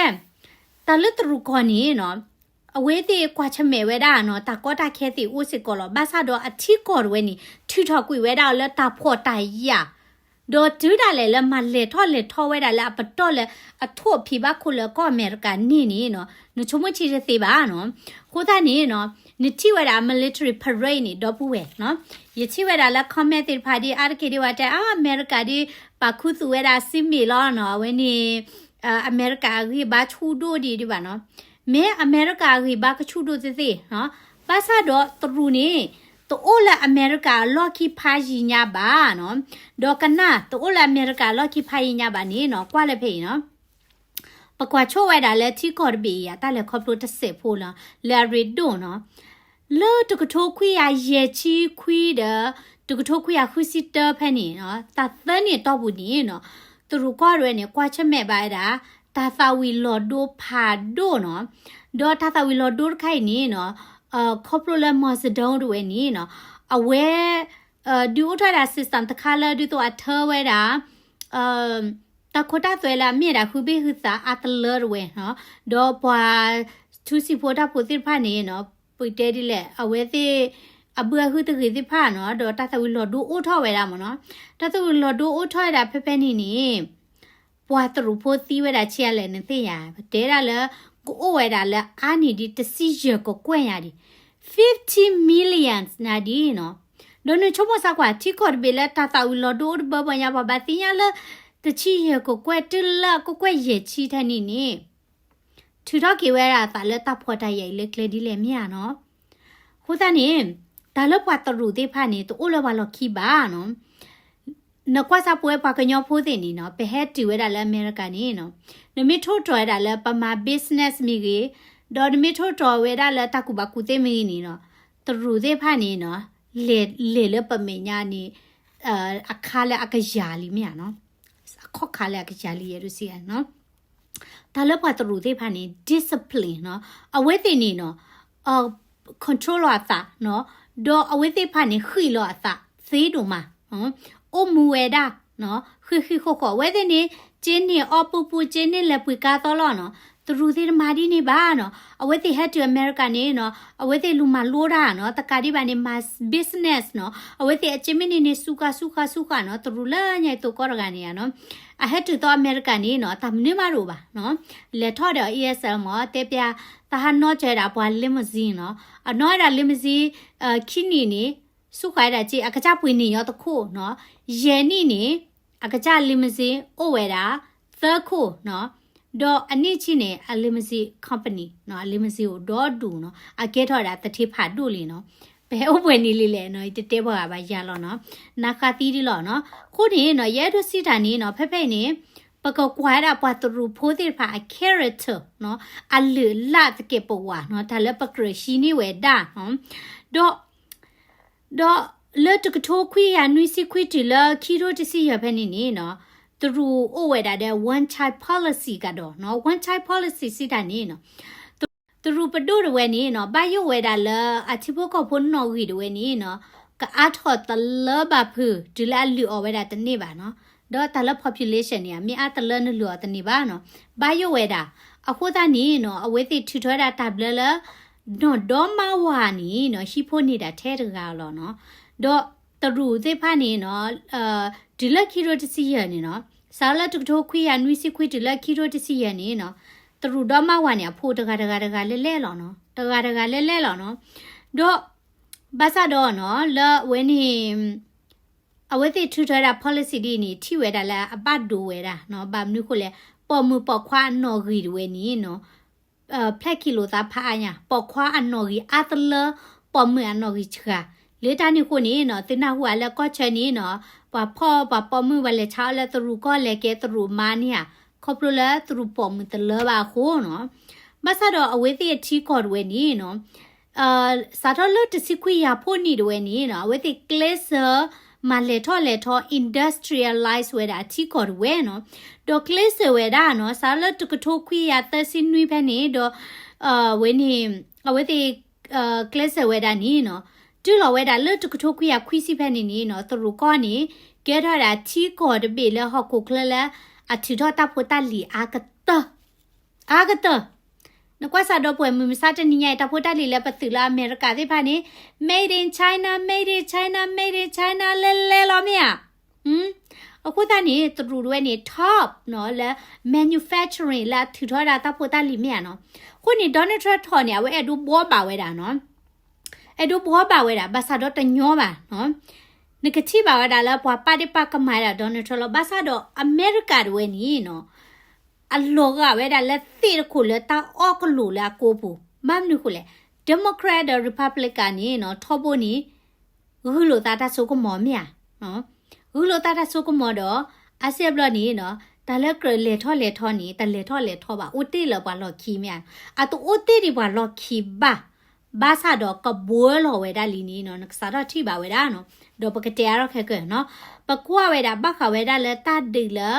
တၢ်လၢတရူးကီၢ်န့ၣ်နီၤ, အဝဲသ့ၣ်ကွၢ်ဆၢၣ်မဲာ်ဝဲဒၣ်နီၤ, တၢ်ကီတၢ်ခဲသ့ၣ်အိၣ်စ့ၢ်ကီးလီၤ. ဘၣ်ဆၣ်ဒီးအထံကီၢ်တဝဲန့ၣ် ထုးထီၣ်ကွံာ်ဝဲဒၣ်အီၤလၢတၢ်ဖှီၣ်တၢ်ယာ် ဒီးတုၤဒၣ်လဲာ်လၢမၤလဲၤထီၣ်လဲၤထီဝဲဒၣ်လၢအပတီၢ်လၢအထိၣ်ဖံးဘၣ်ခိၣ်လၢကီၢ်အမဲရကၤန့ၣ်န့ၣ်နီၤ, နဆိကမိၣ်ဆံးတသ့ဘၣ်နီၤ. အဃိသတးန့ၣ်နီၤ, နထံၣ်ဝဲဒၣ် military parade န့ၣ် ဒီပုၢ်ဝဲၢ်နီၤ, ယထံၣ်ဝဲဒၣ်လၢ comment သ့ၣ်တဖၣ်ဒ်အါတက့ၢ်ဒ်ဝဲတဲ အါ အမဲရကၤဒ်ပာ်ခူသူၣ်ဝဲဒၣ်စံမ့ၣ်လီၤနီၤ, အဝဲန့ၣ် အမဲရကၤအဂံၢ်ဘါဆူၣ်ဒိၣ်ဒံးဒံးဘၣ်နီၤ. မ့ၢ်အမဲရကၤအဂံၢ်ဘါကဆူၣ်ဒိၣ်သ့သ့နီၤ, ဘၣ်ဆၣ်ဒီးတရူးန့ၣ် တအိၣ်လၢအမဲရကၤအလီၢ်ခံဖးယံၤညါဘၣ်နီၤ, ဒီးကနၣ် တအိၣ်လၢအမဲရကၤအလီၢ်ခံဖးယံၤညါဘၣ်န့ၣ်နီၤ, ကွၢ်လၢဖဲအံၤနီၤ ပကွၢ်ဆိၣ်ဝဲဒၣ်လၢထံကီၢ်တဘ့ၣ်အံၤ တၢ်လဲၤခီဖျိတစဲးဖိလီၤ, လၢအရ့ဒိၣ်နီၤ. လၢတကထိခွံကယၤယဲၢ်ဆံခွံဒီး တကထိခွံကယၤဃုဆံတၢဖဲန့ၣ်နီၤ, တၢ်သၢနံၣ်အတီၢ်ပူၤန့ၣ်နီၤ, တရူးကီၢ်တဝဲန့ၣ် ကွၢ်ဆၢၣ်မဲာ်ဘၣ်ဝဲဒၣ် တၢ်သၣ်ဝံၤလီၤဒိဖးဒိၣ်နီၤ, ဒီးတၢ်သၣ်ဝံၤလီၤဒိတခါအံၤန့ၣ်နီၤ, ခီဖျိလၢ Mao Zedong တဝဲန့ၣ်နီၤ, အဝဲ ဒုးအိၣ်ထီၣ်ဝဲဒၣ် system တခါလၢဒ်သိးအထၢဝဲဒၣ် တၢ်ခိတၢ်သွဲလၢအမ့ၢ်ဒၣ်ဃုဘ့ၣ်ဃုသးအါတလၢတဝဲနီၤ, ဒီးပှၤထူစံာ်ဖိတၢ်ဖိသ့ၣ်တဖၣ်န့ၣ်နီၤ, ပတဲဒ်လဲၣ် အဝဲသ့ၣ် အဘုအဟုတဂ့ၤသ့ၣ်တဖၣ်နီၤ, ဒီးတၢ်သၣ်ဝံၤလီၤဒိအိၣ်ထီၣ်ဝဲဒၣ်မ့ၢ်နီၤ, တၢ်သၣ်ဝံၤလီၤဒိအိၣ်ထီၣ်ဝဲဒၣ်ဖဲဖဲန့ၣ်န့ၣ် ပှၤတရူးဖိသံဝဲဒၣ်ဆံးအါလဲၣ်နသ့ၣ်ညါ, ပတဲဒၣ်လၢ ကအိၣ်ဝဲဒၣ်လၢအါန့ၢ်ဒံးတဆံယဲၢ်ကကွဲၢ်ညါဒံး, fifty millions ညါဒံးနီၤ. ဒီးနဆိကမိၣ်စ့ၢ်ကီး ထံကီၢ်တဘ့ၣ်လၢတၢ်သၣ်ဝံၤလီၤဒိအိၣ်တဘၢဘၢညါ ပှၤဘၣ်သ့ၣ်ညါလၢ တဆံယဲၢ်ကကွဲၢ်တုၤလၢကကွဲၢ်ယဲၢ်ဆံထဲန့ၣ်န့ၣ် ထုးထီၣ်က့ၤဝဲဒၣ်အသးလၢတၢ်ဖှီၣ်တၢ်ယာ်အံၤလၢကျဲဒ်လဲၣ်မ့ၢ်ဧါနီၤ. အဃိသတးန့ၣ် တၢ်လၢပှၤတရူးသ့ၣ်တဖၣ်န့ၣ် တအိၣ်လၢပှၤလီၢ်ခံဘၣ်နီၤ. နကွၢ်စၢ်ပဝဲပှၤကညီဖိသ့ၣ်န့ၣ်နီၤ, ပဟဲတုၤဝဲဒၣ်လၢအမဲရကၤန့ၣ်နီၤ, နမ့ၢ်ထိၣ်တြီၤဝဲဒၣ်လၢပမၤ business မ့ၢ်ဂ့ၤ, ဒီးနမ့ၢ်ထိၣ်တြီၤဝဲဒၣ်လၢတၢ်ကူၣ်ဘၣ်ကူၣ်သ့မ့ၢ်ဂ့ၤန့ၣ်နီၤ, တရူးသ့ၣ်တဖၣ်န့ၣ်နီၤ, လဲၤ လဲၤလၢပမဲာ်ညါန့ၣ် အခါလၢအကယၤလံမ့ၢ်ဧါနီၤ, အခီၣ်ခါလၢအကယၤလံယဲဒိးစံးဧါနီၤ. တၢ်လၢပှၤတရူးသ့ၣ်တဖၣ်န့ၣ် discipline နီၤ, အဝဲသ့ၣ်န့ၣ်နီၤ, control လီၤအသးနီၤ, ဒီးအဝဲသ့ၣ်တဖၣ်န့ၣ် ဃံးလီၤအသးသ့ဒိၣ်မး, အိၣ်မူဝဲဒၣ် ဃံးဃံးဃီၣ်ဃီၣ်, အဝဲသ့ၣ်န့ၣ် က့န့ၢ်အီၣ်ပူၤပူၤ က့န့ၢ်လဲၤပှ့ၤကါသီလီၤနီၤ, တရူးသ့ၣ်တမၤဒ်န့ၣ်ဘၣ်နီၤ, အဝဲသ့ၣ်ဟဲတုၤအမဲရကၤန့ၣ်နီၤ, အဝဲသ့ၣ်လူၤမၤလိတၢ်နီၤ, တကးဒံးဘၣ်န့ၣ် မၤ business နီၤ, အဝဲသ့ၣ်အက့မ့ၢ်န့ၣ်န့ၣ် စူးဃာ်စူးဃာ်စူးဃာ်နီၤ, တရူးလၢညါအသိးကီတဂၤန့ၣ်နီၤ, အဟဲတုၤသီအမဲရကၤန့ၣ်နီၤ, တၢ်မနုၤမးတအိၣ်ဘၣ်နီၤ, လဲၤထီၣ်ဒီး E S L မ့ၢ်တဲပျး, တၢ်ဟးနီၣ်စၢၤဒၣ်ပှၤ limousine နီၤ, အနီၣ်ဝဲဒၣ် limousine ခံနံၣ်န့ၣ် စူးဃာ်ဝဲဒၣ်က့ အကစၢ်ပှ့ၤန့ၢ်ညီတခိၣ်နီၤ, ယဲၢ်နံၣ်န့ၣ် အကစၢ် limousine အိၣ်ဝဲဒၣ် သၢခိၣ်နီၤ, ဒီးအနံၣ်ဆံန့ၣ် အ limousine company နီၤ, အ limousine အိၣ်ဒီဒူၣ်နီၤ, အကဲထီၣ်ဝဲဒၣ်သထ့ဖးဒိၣ်လံနီၤ, ပဟဲအိၣ်ပှဲၤနံၣ်လံလဲၣ်နီၤ, ယတတဲပှၤဂၤဘၣ်ယၤလီၤနီၤ, နါဃါသံဒ်လီၤနီၤ, အဃိန့ၣ်နီၤ, ယအဲၣ်ဒိးစံးတၢ်န့ၣ်နီၤ, ဖဲဖဲအံၤန့ၣ် ပကကွၢ်ဝဲဒၣ်ပှၤတရူးဖိသ့ၣ်တဖၣ်အ character နီၤ, အလုၢ်အလၢ်သကဲးပဝးနီၤ, တၢ်လၢပကြၢးဟံးန့ၢ်ဝဲဒၣ်နီၤ, ဒီး ဒီးလၢတကထိခွံကယၤနွံဆံခွံတုၤလၢခံထိတဆံယဲၢ်ဖဲန့ၣ်န့ၣ်နီၤ, တရူးအိၣ်ဝဲဒၣ်ဒီး one child policy ကဒီးနီၤ, one child policy စံးတၢ်န့ၣ်နီၤ, တရူးပဒိၣ်တဝဲန့ၣ်နီၤ, ဘၣ်ယိၣ်ဝဲဒၣ်လၢအထံဖိကီၢ်ဖိနီၣ်ဂံၢ်တဝဲန့ၣ်နီၤ, ကအါထီၣ်တလၢဘၣ်ဖုး တုၤလၢအလုၢ်အီၣ်ဝဲဒၣ်တန့ၢ်ဘၣ်နီၤ, ဒီးတၢ်လၢ population န့ၣ် မ့ၢ်အါတလၢနလုၢ်အီၣ်တန့ၢ်ဘၣ်နီၤ, ဘၣ်ယိၣ်ဝဲဒၣ်, အဃိသတးန့ၣ်နီၤ, အဝဲသ့ၣ်ထုးထီၣ်ဝဲဒၣ်တၢ်ဘျၢလၢ နီၢ်ဒီမါဝၤန့ၣ်နီၤ, ဟံၣ်ဖိန့ၢ်ဒၣ်ထဲတဂၤလီၤနီၤ, ဒီးတရူးသ့ၣ်တဖၣ်န့ၣ်နီၤ, တုၤလၢခံထိတဆံယဲၢ်န့ၣ်နီၤ, စးထီၣ်လၢတကထိခွံကယၤနွံဆံခွံတုၤလၢခံထိတဆံယဲၢ်န့ၣ်နီၤ, တရူးဒီမါဝၤန့ၣ် အဖိတဂၤတဂၤတဂၤလဲၣ်လဲၣ်လီၤနီၤ, တဂၤတဂၤလဲၣ်လဲၣ်လီၤနီၤ. ဒီး ဘၣ်ဆၣ်ဒီးနီၤ လၢအဝဲန့ၣ် အဝဲသ့ၣ်ထုးထီၣ်ဝဲဒၣ် policy ဒ်အံၤန့ၣ် ထံၣ်ဝဲဒၣ်လၢအဘၣ်ဒိဝဲဒၣ်နီၤ, ဘၣ်မနုၤအဃိလဲၣ်, ပိာ်မုၣ်ပိာ်ခွါအနီၣ်ဂံၢ်တဝဲန့ၣ်နီၤ ဖျဲၣ်ခံလိာ်သးဖးအါညါ, ပိာ်ခွါအနီၣ်ဂံၢ်အါတလၢ ပိာ်မုၣ်အနီၣ်ဂံၢ်စှၤ, လၢတၢ်န့ၣ်အဃိန့ၣ်နီၤ သုနၢ်ဟူဧါလၢကီၢ်ဆၢန့ၣ်နီၤ, ပှၤဖီၣ်ပှၤပိာ်မုၣ် ပှၤလဲၤဆါအီၣ်လၢတရူးကီၢ်လဲၤကဲတရူးမါန့ၣ်ဧါ, ခီဖျိလၢတရူးပိာ်မုၣ်တလၢဘၣ်အဃိနီၤ. ဘၣ်ဆၣ်ဒီးအဝဲသ့ၣ်အထံကီၢ်တဝဲန့ၣ်နီၤ စးထီၣ်လၢတဆံခွံကယၤဖိနံၣ်တဝဲန့ၣ်နီၤ အဝဲသ့ၣ်ကျဲးစၢး မၤလဲၤထီၣ်လဲၤထီ industrialize ဝဲဒၣ်အထံကီၢ်တဝဲနီၤ, ဒီးကျဲးစၢးဝဲဒၣ်နီၤ စးထီၣ်လၢတကထိခွံကယၤသၢဆံနွံဖဲန့ၣ် ဒီး ဝဲန့ၣ် အဝဲသ့ၣ် ကျဲးစၢးဝဲဒၣ်န့ၣ်နီၤ, တုၤလီၤဝဲဒၣ်လၢတကထိခွံကယၤခွံဆံဖဲန့ၣ်န့ၣ်နီၤ တရူးကီၢ်န့ၣ် ကဲထီၣ်ဝဲဒၣ်ထံကီၢ်တဘ့ၣ်လၢဟီၣ်ခိၣ်ချၢလၢ အထုးထီၣ်တၢ်ဖိတၢ်လံၤအါကတၢၢ် အါကတၢၢ်. နကွၢ်စးဒီပုၢ်ဝဲၢ် မုၢ်မဆါတနံၤညါအံၤ တၢ်ဖိတၢ်လံၤလၢပသုးလၢအမဲရကၤသ့ၣ်တဖၣ်န့ၣ် Made in China, Made in China, Made in China လဲၤလဲၤလီၤမ့ၢ်ဧါ. အဃိသတးန့ၣ် တရူးတဝဲန့ၣ် top နီၤ လၢ manufacturing လၢအထုးထီၣ်ဝဲဒၣ်တၢ်ဖိတၢ်လံၤမ့ၢ်ဧါနီၤ. အဃိန့ၣ် Donald Trump ထီၣ်န့ၣ် အဝဲအဲၣ်ဒိးဘှီဘၣ်ဝဲဒၣ်နီၤ, အဲၣ်ဒိးဘှီဘၣ်ဝဲဒၣ် ဘၣ်ဆၣ်ဒီးတညီဘၣ်နီၤ. နကထံၣ်ဘၣ်ဝဲဒၣ်လၢပှၤပာ်ဒ့ၣ်ပာ်ကမၣ်ဝဲဒၣ် Donald Trump လီၤ. ဘၣ်ဆၣ်ဒီးအမဲရကၤတဝဲန့ၣ်နီၤ အလီၤဂာ်ဝဲဒၣ်လၢသ့ၣ်တခိၣ်လၢတၢ်အီၣ်ကလိာ်လၢအကိာ်ပူၤ, ဘၣ်မနုၤအဃိလဲၣ်, Democrat ဒီး Republican န့ၣ်နီၤ ထီဘိန့ၣ် ဂုာ်လိာ်သးတၢ်စိကမီၤမ့ၢ်ဧါ, ဂုာ်လိာ်သးတၢ်စိကမီၤဒီး အါစုအါဘျီန့ၣ်နီၤ တၢ်လၢကြၢးလဲၤထီၣ်လဲၤထီန့ၣ် တလဲၤထီၣ်လဲၤထီဘၣ်, အိၣ်တ့ၢ်လၢပှၤလီၢ်ခံမ့ၢ်ဧါ, အတအိၣ်တ့ၢ်ဒံးပှၤလီၢ်ခံဘၣ်. ဘၣ်ဆၣ်ဒီးကဘှီလီၤဝဲဒၣ်လံန့ၣ်နီၤ နကစးထီၣ်ထံၣ်ဘၣ်ဝဲဒၣ်နီၤ, ဒီးပကတဲအါထီၣ်ခဲကၢနီၤ, ပကွၢ်ဝဲဒၣ်ဘၣ်ဃးဝဲဒၣ်လၢတၢ်ဒုးလၢ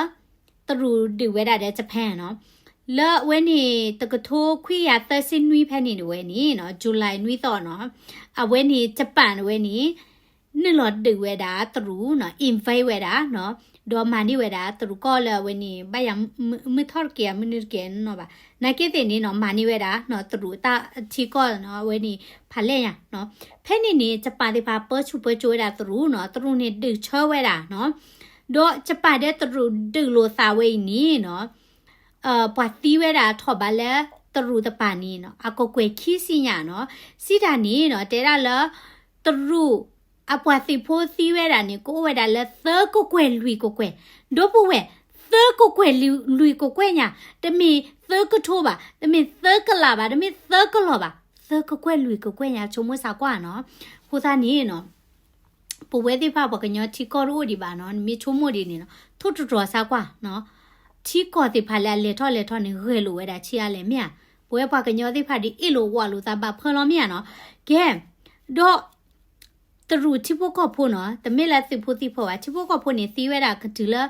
တရူးဒုးဝဲဒၣ်ဒီး Japan နီၤ, လၢအဝဲန့ၣ် တကထိခွံကယၤသၢဆံနွံဖဲန့ၣ်တဝဲန့ၣ်နီၤ July နွံသီနီၤ, အဝဲန့ၣ် Japan တဝဲန့ၣ် နုာ်လီၤဒုးဝဲဒၣ်တရူးနီၤ invade ဝဲဒၣ်နီၤ, ဒီးမၤန့ၢ်ဝဲဒၣ်တရူးကီၢ်လၢအဝဲန့ၣ် ဘၣ်ယၤမုၢ်ထီၣ်တက့ၢ် မုၢ်နုာ်တက့ၢ်နီၤဘၣ်, နာ်က့သ့ၣ်န့ၣ်နီၤ မၤန့ၢ်ဝဲဒၣ်နီၤ တရူးတၢ်ထံကီၢ်နီၤ အဝဲန့ၣ် ဖးလဲၢ်ညါနီၤ, ဖဲန့ၣ်န့ၣ် Japan သ့ၣ်တဖၣ်ပၢဆူၣ်ပၢစိးဝဲဒၣ်တရူးနီၤ, တရူးန့ၣ်ဒုးဆၢဝဲဒၣ်နီၤ, ဒီး Japan ဒီးတရူးဒုးလိာ်သးဝဲအံၤန့ၣ်နီၤ ပှၤသံဝဲဒၣ်ထီၣ်ဘးလၢတရူးတပၤန့ၣ်နီၤ အကကွဲၢ်ခံဆံညါနီၤ, စံးတၢ်န့ၣ်နီၤ တဲဒၣ်လၢ တရူး အပှၤသုးဖိသံဝဲဒၣ်န့ၣ် ကအိၣ်ဝဲဒၣ်လၢသၢကကွဲၢ်လွံၢ်ကကွဲၢ်, ဒီပုၢ်ဝဲၢ် သၢကကွဲၢ်လွံၢ်ကကွဲၢ်ညါ, တမ့ၢ်သၢကထိဘၣ်, တမ့ၢ်သၢကလးဘၣ်, တမ့ၢ်သၢကလီၢ်ဘၣ်, သၢကကွဲၢ်လွံၢ်ကကွဲၢ်ညါ ဆိကမိၣ်စၢ်ကွၢ်နီၤ, အဃိသတးန့ၣ်နီၤ ပဝဲသ့ၣ်တဖၣ်ပှၤကညီထံကီၢ်တအိၣ်ဒံးဘၣ်နီၤ, နမ့ၢ်ဆိကမိၣ်ဒ်န့ၣ်နီၤ ထိၣ်တတြီၤစၢ်ကွၢ်နီၤ, ထံကီၢ်သ့ၣ်တဖၣ်လၢအလဲၤထီၣ်လဲၤထီန့ၣ် ဂဲၤလိာ်ဝဲဒၣ်ဆံးအါလဲၣ်မ့ၢ်ဧါ, ပဝဲပှၤကညီသ့ၣ်တဖၣ်ဒ်အ့ၣ်လိာ်ဝီလိာ်သးဘၣ်ဖၢလီၤမ့ၢ်ဧါနီၤ, ကဲ, ဒီး တရူးထံဖိကီၢ်ဖိနီၤ, တမ့ၢ်လၢသုးဖိသံဖိဘၣ်, ထံဖိကီၢ်ဖိန့ၣ် သံဝဲဒၣ်ကတုၤလၢ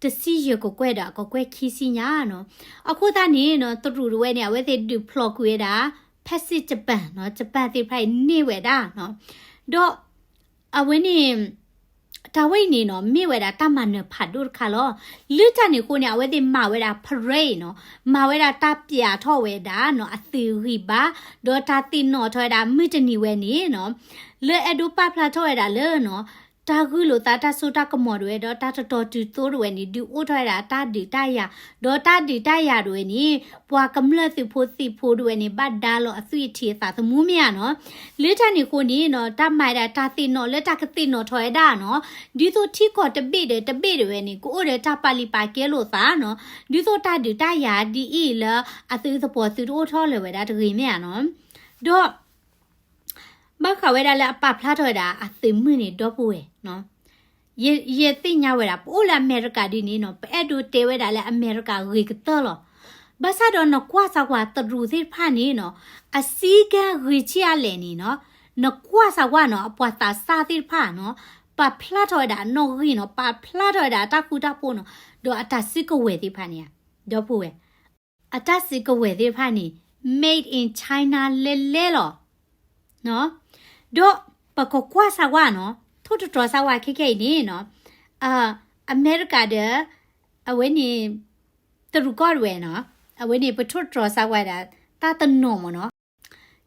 တဆံယဲၢ်ကကွဲၢ်ဒီး အကကွဲၢ်ခံဆံညါနီၤ, အဃိသတးန့ၣ်နီၤ တရူးတဝဲန့ၣ် အဝဲသ့ၣ်ဒုးဖျိးကွံာ်ဝဲဒၣ် Pacific Japan နီၤ, Japan သ့ၣ်တဖၣ်အံၤန့ၢ်ဝဲဒၣ်နီၤ, ဒီး အဝဲန့ၣ် တၢ်ဝဲအံၤန့ၣ်နီၤ မ့ၢ်ဝဲဒၣ်တၢ်မၤနၢၤဖးဒိၣ်တခါလီၤ. လၢတၢ်န့ၣ်အဃိန့ၣ် အဝဲသ့ၣ်မၤဝဲဒၣ် parade နီၤ, မၤဝဲဒၣ်တၢ်ပျးထီၣ်ဝဲဒၣ်နီၤ အသုးဂံၢ်ဘါ, ဒီးတၢ်သ့ၣ်နီၣ်ထီၣ်ဝဲဒၣ်မုၢ်တနံၤဝဲန့ၣ်နီၤ, လၢအဲၣ်ဒိးပာ်ဖျါထီၣ်ဝဲဒၣ်လၢနီၤ တၢ်ဂုာ်လိာ်သးတၢ်စိတၢ်ကမီၤတဝဲ ဒီးတၢ်တတီၤတုၤသိတဝဲန့ၣ် ဒုးအိၣ်ထီၣ်ဝဲဒၣ်တၢ်ဒုးတၢ်ယၤ, ဒီးတၢ်ဒုးတၢ်ယၤတဝဲန့ၣ် ပှၤကမျၢၢ်သုးဖိသံၣ်ဖိတဝဲန့ၣ် ဘၣ်ဒါလီၤအသွံၣ်အထံအသးသမူမ့ၢ်ဧါနီၤ. လၢတၢ်န့ၣ်အဃိန့ၣ်နီၤ တၢ်မၤဝဲဒၣ်တၢ်သ့ၣ်နီၣ်လၢတၢ်ကသ့ၣ်နီၣ်ထီၣ်ဝဲဒၣ်နီၤ, ဒ်သိးထံကီၢ်တဘ့ၣ်ဒီးတဘ့ၣ်တဝဲန့ၣ် ကအိၣ်ဒီးတၢ်ပာ်လုၢ်ပာ်ကဲလိာ်သးနီၤ, ဒ်သိးတၢ်ဒုးတၢ်ယၤဒ်အံၤလၢအသုးသပှီၤသုးတအိၣ်ထီၣ်လၢၤဝဲဒၣ်တဂ့ၤမ့ၢ်ဧါနီၤ. ဒီး ဘၣ်ဃးဝဲဒၣ်လၢအပာ်ဖျါထီၣ်ဝဲဒၣ်အသုးမုၢ်န့ၣ် ဒီပုၢ်ဝဲၢ်, ယ, ယသ့ၣ်ညါဝဲဒၣ် ပအိၣ်လၢအမဲရကၤဒ်န့ၣ်နီၤ ပအဲၣ်ဒိးတဲဝဲဒၣ်လၢအမဲရကၤဂ့ၤကတၢၢ်လီၤ. ဘၣ်ဆၣ်ဒီးနကွၢ်စၢ်ကွၢ်တရူးသ့ၣ်တဖၣ်န့ၣ်နီၤ အစည်းကမ်းဂ့ၤဆံးအါလဲၣ်န့ၣ်နီၤ, နကွၢ်စၢ်ကွၢ်နီၤ အပှၤသးစၢ်သ့ၣ်တဖၣ်နီၤ ပာ်ဖျါထီၣ်ဝဲဒၣ်အနီၣ်ဂံၢ်နီၤ ပာ်ဖျါထီၣ်ဝဲဒၣ်အတၢ်ဃူတၢ်ဖိးနီၤ ဒီးအတၢ်စုကဝဲၤသ့ၣ်တဖၣ်န့ၣ်ဧါ, ဒီပုၢ်ဝဲၢ် အတၢ်စုကဝဲၤသ့ၣ်တဖၣ်န့ၣ် Made in China လဲၤလဲၤလီၤ. ဒီးပကကွၢ်စၢ်ကွၢ်နီၤ ထိၣ်တတြီၤစၢ်ကွၢ်ခဲခဲအံၤန့ၣ်နီၤ အမဲရကၤဒီး အဝဲန့ၣ် တရူးကီၢ်တဝဲနီၤ အဝဲန့ၣ် ပထိၣ်တတြီၤစၢ်ကွၢ်ဒၣ် တၢ်တနီၤမ့ၢ်နီၤ.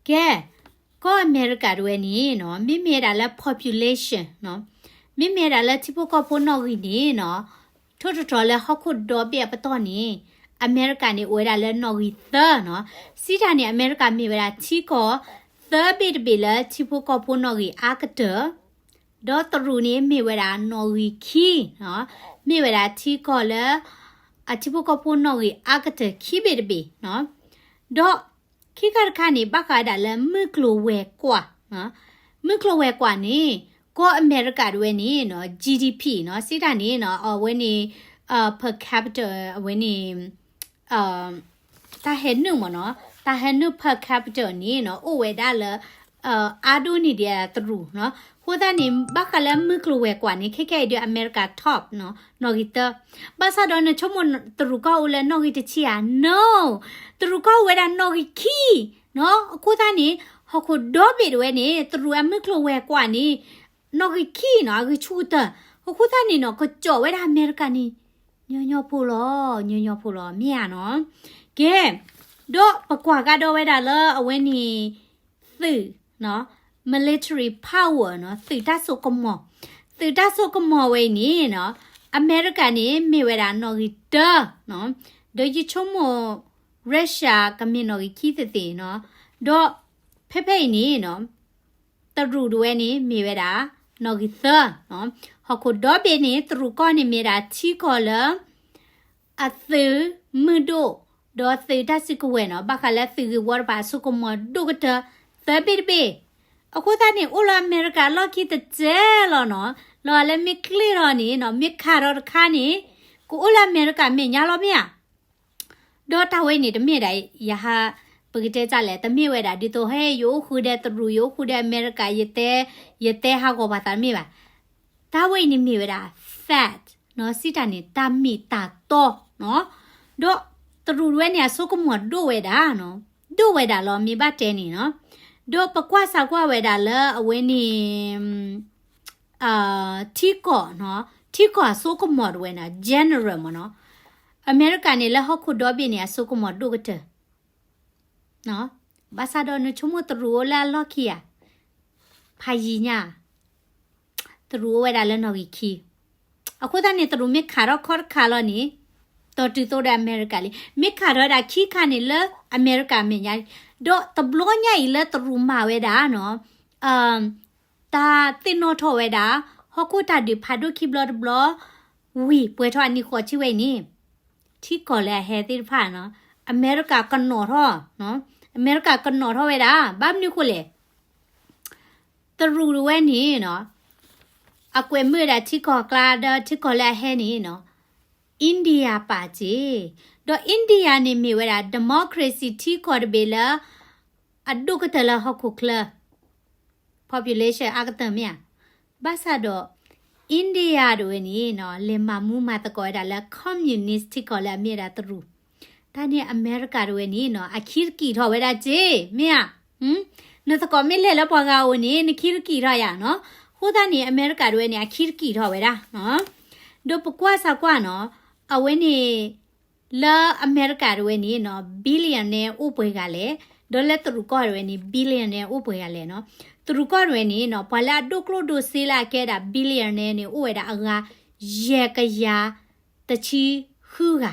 ကဲ, ကီၢ်အမဲရကၤတဝဲန့ၣ်နီၤ မ့မ့ၢ်ဝဲဒၣ်လၢ population နီၤ မ့မ့ၢ်ဝဲဒၣ်လၢထံဖိကီၢ်ဖိနီၣ်ဂံၢ်န့ၣ်နီၤ ထိၣ်တတြီၤလၢဟီၣ်ခိၣ်ဒီဘ့ၣ်အပတီၢ်န့ၣ် အမဲရကၤန့ၣ်အိၣ်ဝဲဒၣ်လၢနီၣ်ဂံၢ်သၢနီၤ. စံးတၢ်န့ၣ် အမဲရကၤမ့ၢ်ဝဲဒၣ်ထံကီၢ်သၢဘ့ၣ်တဘ့ၣ်လၢ ထံဖိကီၢ်ဖိနီၣ်ဂံၢ်အါကတၢၢ်, ဒီးတရူးန့ၣ်မ့ၢ်ဝဲဒၣ်နီၣ်ဂံၢ်ခံနီၤ, မ့ၢ်ဝဲဒၣ်ထံကီၢ်လၢ အထံဖိကီၢ်ဖိနီၣ်ဂံၢ်အါကတၢၢ်ခံဘ့ၣ်တဘ့ၣ်နီၤ. ဒီးခံခါတခါန့ၣ် ဘၣ်ဃးဒၣ်လၢမုၢ်ကျိၤဝဲၤကွာ်, မုၢ်ကျိၤဝဲၤကွာ်န့ၣ် ကီၢ်အမဲရကၤတဝဲန့ၣ်နီၤ GDP နီၤ စံးတၢ်န့ၣ်နီၤ အဝဲန့ၣ် per capita အဝဲန့ၣ် တၢ်ဟဲနုာ်မ့ၢ်နီၤ, တၢ်ဟဲနုာ် per capita န့ၣ်နီၤ အိၣ်ဝဲဒၣ်လၢ အါဒိၣ်န့ၢ်ဒံးတရူးနီၤ. အဃိသတးန့ၣ် ဘၣ်ဃးလၢမုၢ်ကျိၤဝဲၤကွာ်န့ၣ် ခဲခဲအံၤဒီး အမဲရကၤ top နီၤ နီၣ်ဂံၢ်သၢ. ဘၣ်ဆၣ်ဒီးနဆိကမိၣ်တရူးကီၢ်အိၣ်လၢနီၣ်ဂံၢ်တဆံဧါ, no, တရူးကီၢ်အိၣ်ဝဲဒၣ်နီၣ်ဂံၢ်ခံနီၤ. အဃိသတးန့ၣ် ဟီၣ်ခိၣ်ဒီဘ့ၣ်တဝဲန့ၣ် တရူးအမုၢ်ကျိၤဝဲၤကွာ်န့ၣ် နီၣ်ဂံၢ်ခံနီၤ အဂံၢ်ဆူၣ်ကတၢၢ်. အဃိသတးန့ၣ်နီၤ ကကၠီၣ်ဝဲဒၣ်အမဲရကၤန့ၣ် ညီညီဖိလီၤ, ညီညီဖိလီၤ မ့ၢ်ဧါနီၤ. ကဲ, ဒီးပကွၢ်ကဒီးဝဲဒၣ်လၢအဝဲန့ၣ် သုးနီၤ military power နီၤ သုးတၢ်စိကမီၤ, သုးတၢ်စိကမီၤဝဲအံၤန့ၣ်နီၤ အမဲရကၤန့ၣ်မ့ၢ်ဝဲဒၣ်နီၣ်ဂံၢ်တၢနီၤ, ဒီးယဆိကမိၣ် Russia ကမ့ၢ်နီၣ်ဂံၢ်ခံသ့ၣ်သ့ၣ်နီၤ, ဒီးဖဲဖဲအံၤန့ၣ်နီၤ တရူးတဝဲန့ၣ်မ့ၢ်ဝဲဒၣ် နီၣ်ဂံၢ်သၢနီၤ. ဟီၣ်ခိၣ်ဒီဘ့ၣ်န့ၣ် တရူးကီၢ်န့ၣ်မ့ၢ်ဒၣ်ထံကီၢ်လၢ အသုးမုၢ်ဒိၣ် ဒီးသုးတၢ်စုကဝဲၤနီၤ ဘၣ်ဃးလၢသုးဂ့ၢ်ဝီတဖၣ်အစိကမီၤဒိၣ်ကတၢၢ် သၢဘ့ၣ်တဘ့ၣ်. အဃိသတးန့ၣ် အိၣ်လၢအမဲရကၤအလီၢ်ခံတစဲးလီၤနီၤ. လီၤလၢမ့ၢ်ကျ့ၣ်ထီၣ်န့ၣ်နီၤ မ့ၢ်ခးထီၣ်တခါန့ၣ် ကအိၣ်လၢအမဲရကၤမဲာ်ညါလီၤမ့ၢ်ဧါ. ဒီးတၢ်ဝဲအံၤန့ၣ် တမ့ၢ်ဒၣ် ယဟး ပကတဲတၢ်လဲၣ် တမ့ၢ်ဝဲဒၣ် ဒ်သိးဟဲ ယအိၣ်ဃုာ်ဒီးတရူး ယအိၣ်ဃုာ်ဒီးအမဲရကၤ ယတဲ ယတဲဟးဂီၤပှၤသးတမ့ၢ်ဘၣ်. တၢ်ဝဲအံၤန့ၣ်မ့ၢ်ဝဲဒၣ် fact နီၤ စံးတၢ်န့ၣ် တၢ်မ့ၢ်တၢ်တီနီၤ. ဒီးတရူးတဝဲန့ၣ် အစိကမီၤဒိၣ်ဝဲဒၣ်နီၤ ဒိၣ်ဝဲဒၣ်လီၤ မ့ၢ်ဘၣ်တဲန့ၣ်နီၤ. ဒီးပကွၢ်စၢ်ကွၢ်ဝဲဒၣ်လၢအဝဲန့ၣ် ထံကီၢ်နီၤ ထံကီၢ်အစိကမီၤတဝဲန့ၣ် general မ့ၢ်နီၤ. အမဲရကၤန့ၣ် လၢဟီၣ်ခိၣ်ဒီဘ့ၣ်န့ၣ် အစိကမီၤဒိၣ်ကတၢၢ် ဘၣ်ဆၣ်ဒီးနဆိကမိၣ်တရူးအိၣ်လၢအလီၢ်ခံဧါ, ဖးယံၤညါ, တရူးအိၣ်ဝဲဒၣ်လၢနီၣ်ဂံၢ်ခံ. အဃိသတးန့ၣ် တရူးမ့ၢ်ခးထီၣ်ခီၣ်တခါလီၤန့ၣ် တီၤတုၤသိးဒီးအမဲရကၤလံ. မ့ၢ်ခးထီၣ်ဝဲဒၣ်ခံခါန့ၣ်လၢအမဲရကၤအမဲာ်ညါလံ. ဒီးတဘျီညါအံၤလၢတရူးမၤဝဲဒၣ်နီၤ တၢ်သ့ၣ်နီၣ်ထီၣ်ဝဲဒၣ် ဟီၣ်ခိၣ်တၢ်ဒုးဖးဒိၣ်ခံဘျီတဘျီ ဝံၤပှဲၤထီၣ်အနံၣ်ဃိးဆံဝဲအံၤန့ၣ် ထံကီၢ်လၢအဟဲသ့ၣ်တဖၣ်နီၤ အမဲရကၤကနိးထီၣ်, အမဲရကၤကနိးထီၣ်ဝဲဒၣ် ဘၣ်မနုၤဃိလဲၣ်. တရူးတဝဲန့ၣ်နီၤ အကွဲးမုာ်ဒၣ်ထံကီၢ်အကျါ ဒီးထံကီၢ်လၢအဟဲန့ၣ်နီၤ India ပာ်စ့ၢ်, ဒီး India န့ၣ်မ့ၢ်ဝဲဒၣ် democracy ထံကီၢ်တဘ့ၣ်လၢ အဒိၣ်ကတၢၢ်လၢဟီၣ်ခိၣ်ချၢ population အါကတၢၢ်မ့ၢ်ဧါ. ဘၣ်ဆၣ်ဒီး India တဝဲန့ၣ်နီၤ လဲၤမၤမူမၤသကိးဝဲဒၣ်လၢ communist ထံကီၢ်လၢအမ့ၢ်ဝဲဒၣ်တရူး. တၢ်န့ၣ်အမဲရကၤတဝဲန့ၣ်နီၤ အခံတကံာ်ထီၣ်ဝဲဒၣ်စ့ၢ် မ့ၢ်ဧါ. နသကိးမ့ၢ်လဲၤလၢပှၤဂၤအအိၣ်န့ၣ် နခံတကံာ်ထီၣ်ယၤနီၤ. အဃိသတးန့ၣ် အမဲရကၤတဝဲန့ၣ် အခံတကံာ်ထီၣ်ဝဲဒၣ်. ဒီးပကွၢ်စၢ်ကွၢ်နီၤ အဝဲန့ၣ် လၢအမဲရကၤတဝဲန့ၣ်နီၤ billionaire အိၣ်ပှဲၤဂၤလဲၣ်, ဒီးလၢတရူးကီၢ်တဝဲန့ၣ် billionaire အိၣ်ပှဲၤဂၤလဲၣ်နီၤ. တရူးကီၢ်တဝဲန့ၣ်နီၤ ပှၤလၢအဒိၣ်ကျိၣ်ဒိၣ်စ့လၢအကဲဒၣ် billionaire န့ၣ် အိၣ်ဝဲဒၣ်အဂၤ ယဲၢ်ကယၤတဆံဃုဂၤ,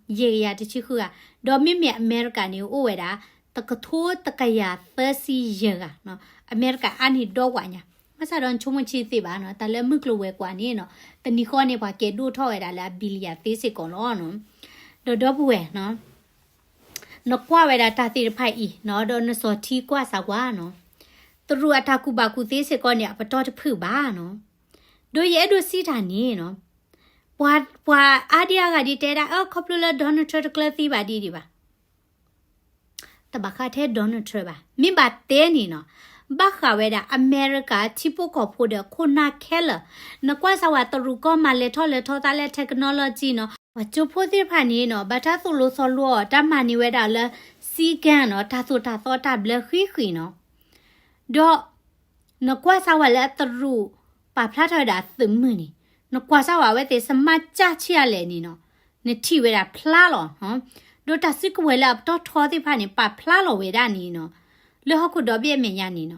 ယဲၢ်ကယၤတဆံဃုဂၤ, ဒီးမ့မ့ၢ်အမဲရကၤန့ၣ် အိၣ်ဝဲဒၣ် တကထိတကယၤသၢဆံယဲၢ်ဂၤ, အမဲရကၤအါန့ၢ်ဒီဝးညါ, ဘၣ်ဆၣ်ဒီးနဆိကမိၣ်ဆံးသ့ဘၣ်နီၤ, တၢ်လၢမုၢ်ကျိၤဝဲၤကွာ်န့ၣ်နီၤ, တနံၤဃီန့ၣ် ပှၤကဲဒိၣ်ထီၣ်ဝဲဒၣ်လၢအ billion သ့စ့ၢ်ကီးလီၤနီၤ. ဒီးဒီပုၢ်ဝဲၢ်နီၤ, နကွၢ်ဝဲဒၣ်တၢ်သ့ၣ်တဖၣ်အံၤနီၤ, ဒီးနစီၤထံကွၢ်စၢ်ကွၢ်နီၤ, တရူးအတၢ်ကူၣ်ဘၣ်ကူၣ်သ့စ့ၢ်ကီးန့ၣ် အပတီၢ်တဖုၣ်ဘၣ်နီၤ. ဒီးယအဲၣ်ဒိးစံးတၢ်န့ၣ်နီၤ, ပှၤ ပှၤအါဒံအါဂၤဒ်တဲဒၣ် အၢ ခီဖျိလၢ Donald Trump တကျၢၤသံဘၣ်ဒ်ဒံးဘၣ် တဘၣ်ဃးထဲ Donald Trump ဘၣ်. မ့ၢ်ဘၣ်တဲန့ၣ်နီၤ, ဘၣ်ဃးဝဲဒၣ်အမဲရကၤထံဖိကီၢ်ဖိဒီးခိၣ်နၢ်ခဲလၢာ်, နကွၢ်စၢ်ဝဲတရူးကီၢ်မၤလဲၤထီၣ်လဲၤထီသးလၢ technology နီၤ, ပှၤကၠိဖိသ့ၣ်တဖၣ်န့ၣ်နီၤ ဘၣ်တၢ်သိၣ်လိသီလိအီၤ တၢ်မၤန့ၢ်ဝဲဒၣ်လၢ စည်းကမ်းနီၤ, တၢ်သိၣ်တၢ်သီတၢ်ဘျၢဃံးဃံးနီၤ. ဒီး နကွၢ်စၢ်ဝဲလၢတရူးပာ်ဖျါထီၣ်ဝဲဒၣ်သုးမုၢ်န့ၣ်, နကွၢ်စၢ်ဝဲအဝဲသ့ၣ် စမးကၢ်ဆံးအါလဲၣ်န့ၣ်နီၤ, နထံၣ်ဝဲဒၣ်ဖျါလီၤ. ဒီးတၢ်စုကဝဲၤလၢအပတီၢ်ထီသ့ၣ်တဖၣ်န့ၣ် ပာ်ဖျါလီၤဝဲဒၣ်န့ၣ်နီၤ, လၢဟီၣ်ခိၣ်ဒီဘ့ၣ်အမဲာ်ညါန့ၣ်နီၤ.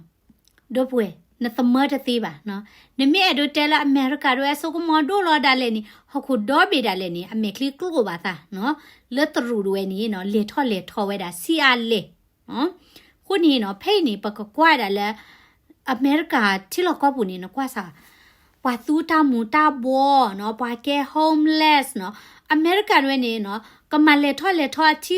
ဒီပုၢ်ဝဲၢ် နသမၢတသ့ဘၣ်နီၤ. နမ့ၢ်အဲၣ်ဒိးတဲလၢအမဲရကၤဒၣ်ဝဲအစိကမီၤဒိၣ်လီၤဒၣ်လဲာ်န့ၣ် ဟီၣ်ခိၣ်ဒီဘ့ၣ်ဒၣ်လဲာ်န့ၣ် အမဲာ်ချံကျိၣ်ဘၣ်သးနီၤ. လၢတရူးဒၣ်ဝဲန့ၣ်နီၤ လဲၤထီၣ်လဲၤထီဝဲဒၣ်ဆံးအါလဲၣ်. အဃိန့ၣ်နီၤ ဖဲအံၤန့ၣ် ပကကွၢ်ဒၣ်လၢ အမဲရကၤထံလီၢ်ကီၢ်ပူၤန့ၣ် နကွၢ်စၢ် ပှၤသူတၢ်မူၤတၢ်ဘှီးနီၤ, ပှၤကဲ homeless နီၤ. အမဲရကၤဒၣ်ဝဲန့ၣ်နီၤ ကမၤလဲၤထီၣ်လဲၤထီအထံ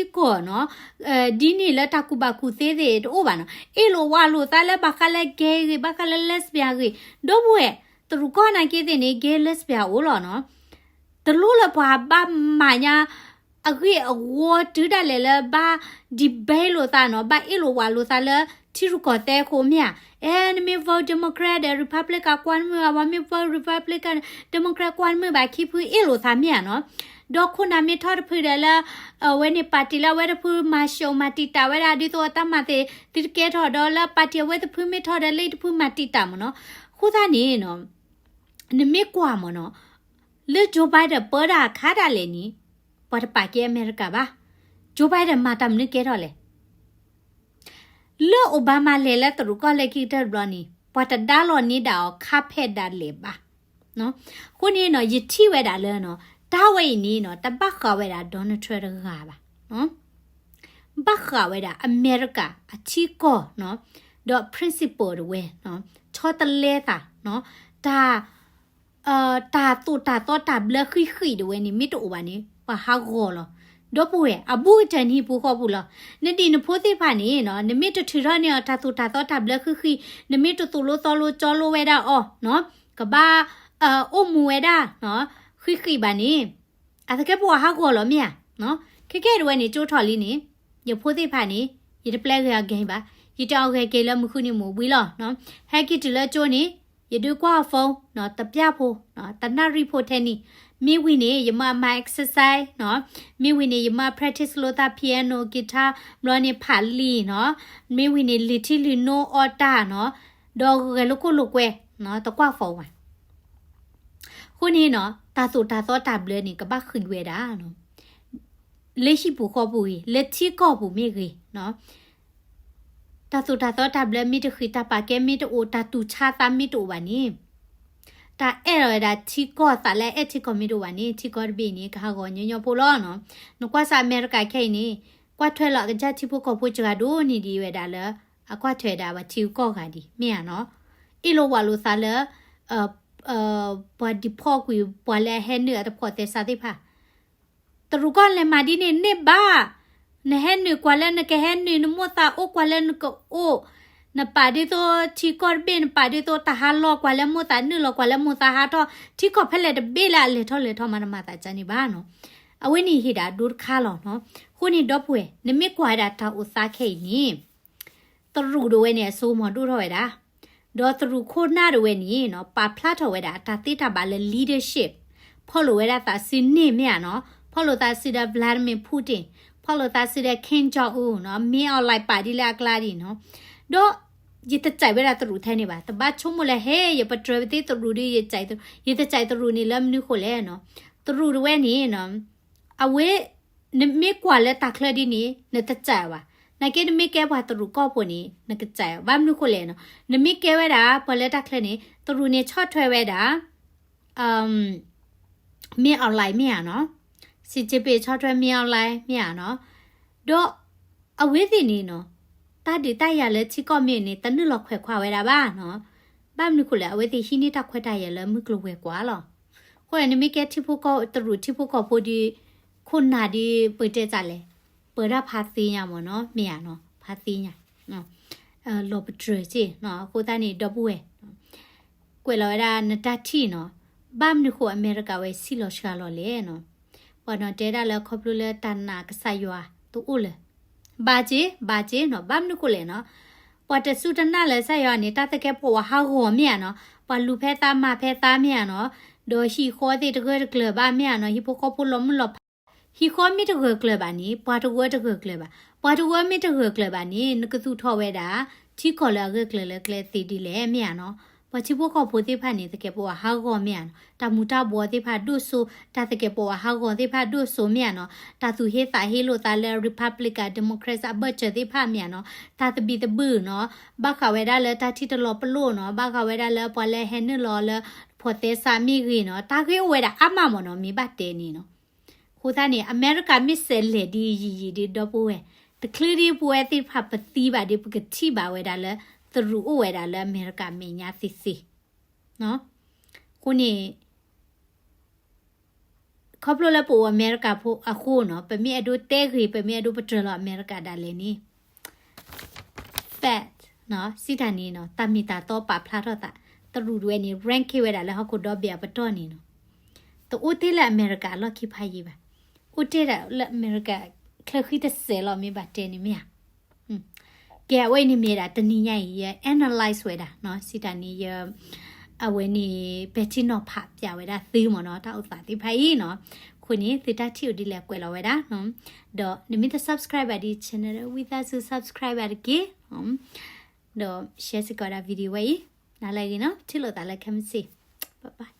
ကီၢ်နီၤ ဒ်န့ၣ်လၢတၢ်ကူၣ်ဘၣ်ကူၣ်သ့သ့ၣ်တအိၣ်ဘၣ်နီၤ. အ့ၣ်လိာ်ဝးလိာ်သးလၢဘၣ်ဃးလၢ gay ဂ့ၤ ဘၣ်ဃးလၢ lesbian ဂ့ၤ, ဒီပုၢ်ဝဲၢ် တရူးကီၢ်နာ်က့သ့ၣ်န့ၣ် gay lesbian အိၣ်လီၤနီၤ. တလိၣ်လၢပှၤဘၣ်မၤညါ အဂ့ၢ်အဝီတုၤဒၣ်လဲာ်လၢဘၣ် debate လိာ်သးနီၤ, ဘၣ်အ့ၣ်လိာ်ဝးလိာ်သးလၢထံရူၢ်ကီၢ်သဲးအဃိမ့ၢ်ဧါ. အဲ နမ့ၢ် vote Democrat ဒီး Republican ကွၢ်တမုာ်ဘၣ်, ပှၤမ့ၢ် vote Republican Democrat ကွၢ်တမုာ်ဘၣ်, ခံဖုအ့ၣ်လိာ်သးမ့ၢ်ဧါနီၤ. ဒီးခိၣ်နၢ်မ့ၢ်ထီၣ်တဖုဒီးလၢ အဝဲန့ၣ် party လၢအဝဲတဖုမၤၡိးမၤတံာ်တာ်ဝဲဒၣ် ဒ်သိးအတၢ်မၤသ့ၣ်သုတကဲထီၣ်ဒီးလၢ party အဝဲတဖုမ့ၢ်ထီၣ်ဒီးလၢတဖုမၤတံာ်တာ်မ့ၢ်နီၤ. အဃိသတးန့ၣ်နီၤ နမ့ၢ်ကွၢ်မ့ၢ်နီၤ လၢ Joe Biden ပၢတၢ်အခါဒၣ်လဲာ်န့ၣ် ပှၤတပာ်ကဲအမဲရကၤဘၣ်. Joe Biden မၤတၢ်မနုၤကဲထီၣ်လဲၣ်. လၢ Obama လဲၤလၢတရူးကီၢ်လၢခံကတၢၢ်တဘျီန့ၣ် ပှၤတဒါလီၤန့ၢ်ဒၣ်အီၤခါဖဲဒၣ်လဲာ်ဘၣ်. အဃိန့ၣ်နီၤ ယထံၣ်ဝဲဒၣ်လၢနီၤ တၢ်ဝဲအံၤန့ၣ်နီၤ တဘၣ်ဃးဝဲဒၣ် Donald Trump တဂၤဘၣ်. ဘၣ်ဃးဝဲဒၣ်အမဲရကၤအထံကီၢ်နီၤ ဒီး principle တဝဲ ဆီတလဲသးနီၤ တၢ် တၢ်သိၣ်တၢ်သီတၢ်ဘျၢဃံးဃံးဒၣ်ဝဲန့ၣ် မ့ၢ်တအိၣ်ဘၣ်န့ၣ် ပှၤဟးဂီၤလီၤ. ဒီပုၢ်ဝဲၢ် အဘူးကတၢၢ်နဟံၣ်ပူၤဃီပူၤလီၤ. နဒံၣ်နဖိသ့ၣ်တဖၣ်န့ၣ်နီၤ နမ့ၢ်တထုးထီၣ်န့ၢ်အီၤတၢ်သိၣ်တၢ်သီတၢ်ဘျၢဃံးဃံး, နမ့ၢ်တသိၣ်လိသီလိကၠီလိဝဲဒၣ်အီၤနီၤ ကဘၣ် အိၣ်မူဝဲဒၣ်နီၤ ဃံးဃံးဘၣ်န့ၣ် အသကဲးပဝးဟးဂီၤလီၤမ့ၢ်ဧါ. ခဲကဲဒၣ်ဝဲန့ၣ် ကၠိထီၣ်လံန့ၣ် ယဖိသ့ၣ်တဖၣ်န့ၣ် ယတပျဲဂ့ၤအဂ့ၤဘၣ်, ယတဲအီၤဂ့ၤက့ၤလၢမုၢ်ဃုနံၤမုၢ်ဝံၤလီၤ. ဟဲက့ၤတုၤလၢကၠိန့ၣ် ယဒုးကွၢ်အီၤ phone နီၤ တပျၢ်ဖိနီၤ တနၣ်ရံၣ်ဖိထဲန့ၣ်, မ့ၢ်ဝံၤန့ၣ် ယမၢအမၤ exercise နီၤ, မ့ၢ်ဝံၤန့ၣ် ယမၢ practice လိာ်သး piano, guitar, ဘျီန့ၣ်ဖးလံာ်နီၤ, မ့ၢ်ဝံၤန့ၣ် လုၢ်ထံလုၢ်နိအီၣ်တၢ်နီၤ, ဒီးဂဲၤလိာ်ခိၣ်လိာ်ကွဲနီၤ တကွၢ် phone ဝဲ အဃိန့ၣ်နီၤ တၢ်သိၣ်တၢ်သီတၢ်ဘျၢန့ၣ် ကဘၣ်ဃံးဝဲဒၣ်နီၤ, လၢဟံၣ်ပူၤဃီပူၤဂ့ၤ, လၢထံကီၢ်ပူၤမ့ၢ်ဂ့ၤနီၤ, တၢ်သိၣ်တၢ်သီတၢ်ဘျၢမ့ၢ်တဃံး, တၢ်ပာ်ကဲမ့ၢ်တအိၣ်, တၢ်တူၢ်ဆါသးမ့ၢ်တအိၣ်ဘၣ်န့ၣ်, တၢ်အဲၣ်လီၤဝဲဒၣ်ထံကီၢ်သးလၢအအဲၣ်ထံကီၢ်မ့ၢ်တအိၣ်ဘၣ်န့ၣ်, ထံကီၢ်တဘ့ၣ်န့ၣ် ကဟးဂီၤညီညီဖိလီၤနီၤ. နကွၢ်စးအမဲရကၤခဲအံၤန့ၣ်, ကွၢ်ထွဲလီၤအကစၢ်ထံဖိကီၢ်ဖိစှၤဒိၣ်န့ၢ်ဒံးဝဲဒၣ်လၢ အကွၢ်ထွဲဒၣ်ပှၤထံဂုၤကီၢ်ဂၤဒံး မ့ၢ်ဧါနီၤ. အ့ၣ်လိာ်ဝးလိာ်သးလၢ ပှၤ deport ကွံာ် ပှၤလၢအဟဲနုာ်အတဖိးသဲစးသ့ၣ်တဖၣ် တရူးကီၢ်လဲၤမၤဒ်န့ၣ်န့ၢ်ဘၣ်. နဟဲနုာ်ကွၢ်လၢနကဟဲနုာ်, နမိၢ်သးအိၣ်ကွၢ်လၢနကအိၣ်, နပာ်ဒ်သိးထံကီၢ်တဘ့ၣ်, နပာ်ဒ်သိးတၢ်ဟးလီၤကွၢ်လၢမိၢ်သးနုာ်လီၤကွၢ်လၢမိၢ်သးဟးထီၣ်, ထံကီၢ်ဖဲလဲၣ်တဘ့ၣ်လၢအလဲၤထီၣ်လဲၤထီမး နမၤသးကန့ၣ်ဘၣ်နီၤ. အဝဲန့ၣ်ဟ့ၣ်ဒၣ်ဒိတခါလီၤနီၤ. အဃိန့ၣ်ဒီပုၢ်ဝဲၢ် နမ့ၢ်ကွၢ်ဝဲဒၣ်တၢ်အိၣ်သးခဲအံၤန့ၣ် တရူးဒၣ်ဝဲန့ၣ် အစိကမီၤဒိၣ်ထီၣ်ဝဲဒၣ်, ဒီးတရူးခိၣ်နၢ်ဒၣ်ဝဲန့ၣ်နီၤ ပာ်ဖျါထီၣ်ဝဲဒၣ်အတၢ်သ့တၢ်ဘၣ်လၢ leadership, ဖီၣ်လိာ်ဝဲဒၣ်သးစုန့ၢ်မ့ၢ်ဧါနီၤ, ဖီၣ်လိာ်သးစုဒီး Vladimir Putin, ဖီၣ်လိာ်သးစုဒီး Kim Jong Un နီၤ, Min Aung Hlaing ပာ်ဒ်လၢအကျါဒ်နီၤ, ဒီး ယတကြိုက်ဝဲဒၣ်တရူးထဲန့ၣ်ဘၣ်, တဘၣ်ဆိကမိၣ်လၢဟဲ ယပတြၢၤပသ့တရူးဒီး ယတကြိုက်တရူးန့ၣ်လၢမနုၤဃိလဲၣ်နီၤ, တရူးဒၣ်ဝဲန့ၣ်နီၤ အဝဲ နမ့ၢ်ကွၢ်လၢတၢ်ချၢဒ်န့ၣ် နတစဲးဘၣ်. နာ်က့နမ့ၢ်ကဲပှၤတရူးကီၢ်ဖိန့ၣ် နကစဲး, ဘၣ်မနုၤဃိလဲၣ်နီၤ, နမ့ၢ်ကဲဝဲဒၣ် ပှၤလၢတၢ်ချၢန့ၣ် တရူးန့ၣ်ဆီၣ်ထွဲဝဲဒၣ် Min Aung Hlaing မ့ၢ်ဧါနီၤ, Xi Jinping ဆီၣ်ထွဲ Min Aung Hlaing မ့ၢ်ဧါနီၤ, ဒီး အဝဲသ့ၣ်န့ၣ်နီၤ တၢ်ဒုးတၢ်ယၤလၢထံကီၢ်မ့ၢ်န့ၣ် တနုာ်လီၤခွဲးခွါဝဲဒၣ်ဘၣ်နီၤ, ဘၣ်မနုၤဃိလဲၣ် အဝဲသ့ၣ်ဟံးန့ၢ်တၢ်ခွဲးတၢ်ယာ်လၢမုၢ်ကျိၤဝဲၤကွာ်လီၤ. အဃိန့ၣ် နမ့ၢ်ကဲထံဖိကီၢ်, တရူးထံဖိကီၢ်ဖိဒီး ခိၣ်နၢ်ဒီး ပတဲတၢ်လဲၣ်, ပၢၤတၢ်ဖးသ့ညါမ့ၢ်နီၤ, မ့ၢ်ဧါနီၤ, ဖးသ့ညါ, လီၤပတြၢၤစ့ၢ်နီၤ, အဃိသတးန့ၣ် ဒီပုၢ်ဝဲၢ် ကွဲးလီၤဝဲဒၣ်နတၢ်ထံၣ်နီၤ, ဘၣ်မနုၤဃိအမဲရကၤဝဲဆံးလီၤစှၤလီၤလဲၣ်နီၤ, ပှၤနီၤတဲဒၣ်လၢခီဖျိလၢတၢ်နာ်ကစၢ်ယွၤတအိၣ်လၢၤ, ဘၣ်စ့ၢ်, ဘၣ်စ့ၢ်နီၤ, ဘၣ်မနုၤဃိလဲၣ်နီၤ, ပှၤတစူၢ်တနာ်လၢကစၢ်ယွၤန့ၣ် တၢ်သကဲးပဝးဟးဂီၤမ့ၢ်ဧါနီၤ, ပှၤလူၤဖဲသးမၤဖဲသးမ့ၢ်ဧါနီၤ, ဒီးဟံၣ်ဃီသ့ၣ်တဂၢၢ်တကျၢၤဘၣ်မ့ၢ်ဧါနီၤ, ဟံၣ်ဖိဃီဖိလီၤမုၢ်လီၤဖး ဟံၣ်ဃီမ့ၢ်တဂၢၢ်ကျၢၤဘၣ်န့ၣ် ပှၤတဂၢၢ်တဂၢၢ်ကျၢၤဘၣ်, ပှၤတဂၢၢ်မ့ၢ်တဂၢၢ်ကျၢၤဘၣ်န့ၣ် နကသူၣ်ထီၣ်ဝဲဒၣ် ထံကီၢ်လၢအဂၢၢ်ကျၢၤလၢကျဲသ့ဒ်လဲၣ် မ့ၢ်ဧါနီၤ, ပှၤထံဖိကီၢ်ဖိသ့ၣ်တဖၣ်န့ၣ် သကဲးပဝးဟးဂီၤမ့ၢ်ဧါနီၤ, တၢ်မူၤတၢ်ဘှီးသ့ၣ်တဖၣ်ဒိၣ်စိ, တၢ်သကဲးပဝးဟးဂီၤသ့ၣ်တဖၣ်ဒိၣ်စိမ့ၢ်ဧါနီၤ, တၢ်သူၣ်ဟ့သးဟ့လိာ်သးလၢ Republican Democrats အဘၢၣ်စၢၤသ့ၣ်တဖၣ်မ့ၢ်ဧါနီၤ, တၢ်သဘံၣ်သဘုၣ်နီၤ, ဘၣ်ဃးဝဲဒၣ်လၢတၢ်ထံၣ်တလီၤပလိာ်နီၤ, ဘၣ်ဃးဝဲဒၣ်လၢပှၤလၢဟဲနုာ်လီၤလၢ ဖိးသဲစးမ့ၢ်ဂ့ၤနီၤ, တၢ်ဂ့ၢ်အိၣ်ဝဲဒၣ်အါမးမ့ၢ်နီၤ, မ့ၢ်ဘၣ်တဲန့ၣ်နီၤ. အဃိသတးန့ၣ် အမဲရကၤမ့ၢ်စဲးလဲၤဒ်ယံာ်ယံာ်ဒ်ဒီပုၢ်ဝဲၢ်, တချုးဒ်ပဝဲသ့ၣ်တဖၣ်ပသံဘၣ်ဒီး ပကထံၣ်ဘၣ်ဝဲဒၣ်လၢ သရူးအိၣ်ဝဲဒၣ်လၢအမဲရကၤမဲာ်ညါသ့သ့. အဃိန့ၣ် ခီဖျိလၢပအိၣ်အမဲရကၤဖိအဃိနီၤ, ပမ့ၢ်အဲၣ်ဒိးတဲဂ့ၤ ပမ့ၢ်အဲၣ်ဒိးပတြၢၤလီၤအမဲရကၤဒၣ်လဲာ်န့ၣ် Fact နီၤ, စံးတၢ်န့ၣ်နီၤ, တၢ်မ့ၢ်တၢ်တီပာ်ဖျါထီၣ်သး, သရူးတဝဲန့ၣ် rank ဝဲဒၣ်လၢဟီၣ်ခိၣ်ဒီဘ့ၣ်အပတီၢ်န့ၣ်နီၤ, တအိၣ်တ့ၢ်လၢအမဲရကၤအလီၢ်ခံဖးယံာ်ဘၣ်, အိၣ်တ့ၢ်ဒၣ်လၢအမဲရကၤချၢဃံတစဲးလီၤ မ့ၢ်ဘၣ်တဲန့ၣ်မ့ၢ်ဧါ. ကဲ အဝဲအံၤန့ၣ်မ့ၢ်ဒၣ်တနံၤညါအံၤ ယ analyze ဝဲဒၣ်နီၤ, စံးတၢ်န့ၣ်ယ အဝဲန့ၣ် ပဲာ်ထံနီၤဖးပၠးဝဲဒၣ်သုမ့ၢ်နီၤ, တၢ်အိၣ်သးသ့ၣ်တဖၣ်အံၤနီၤ, အဃိန့ၣ် သုတၢ်ထံၣ်အိၣ်ဒ်လဲၣ်ကွဲးလီၤဝဲဒၣ်နီၤ, ဒီးနမ့ၢ်တ subscribe ဘၣ်ဒ် channel ဝံသးစူၤ subscribe ဘၣ်တက့ၢ်, ဒီး share စ့ၢ်ကီးဒၣ် video ဝဲအံၤ, နၤလၢအဂ့ၤနီၤ, ထံၣ်လိာ်သးလၢခဲမုၢ်ဆ့ၣ်, bye bye.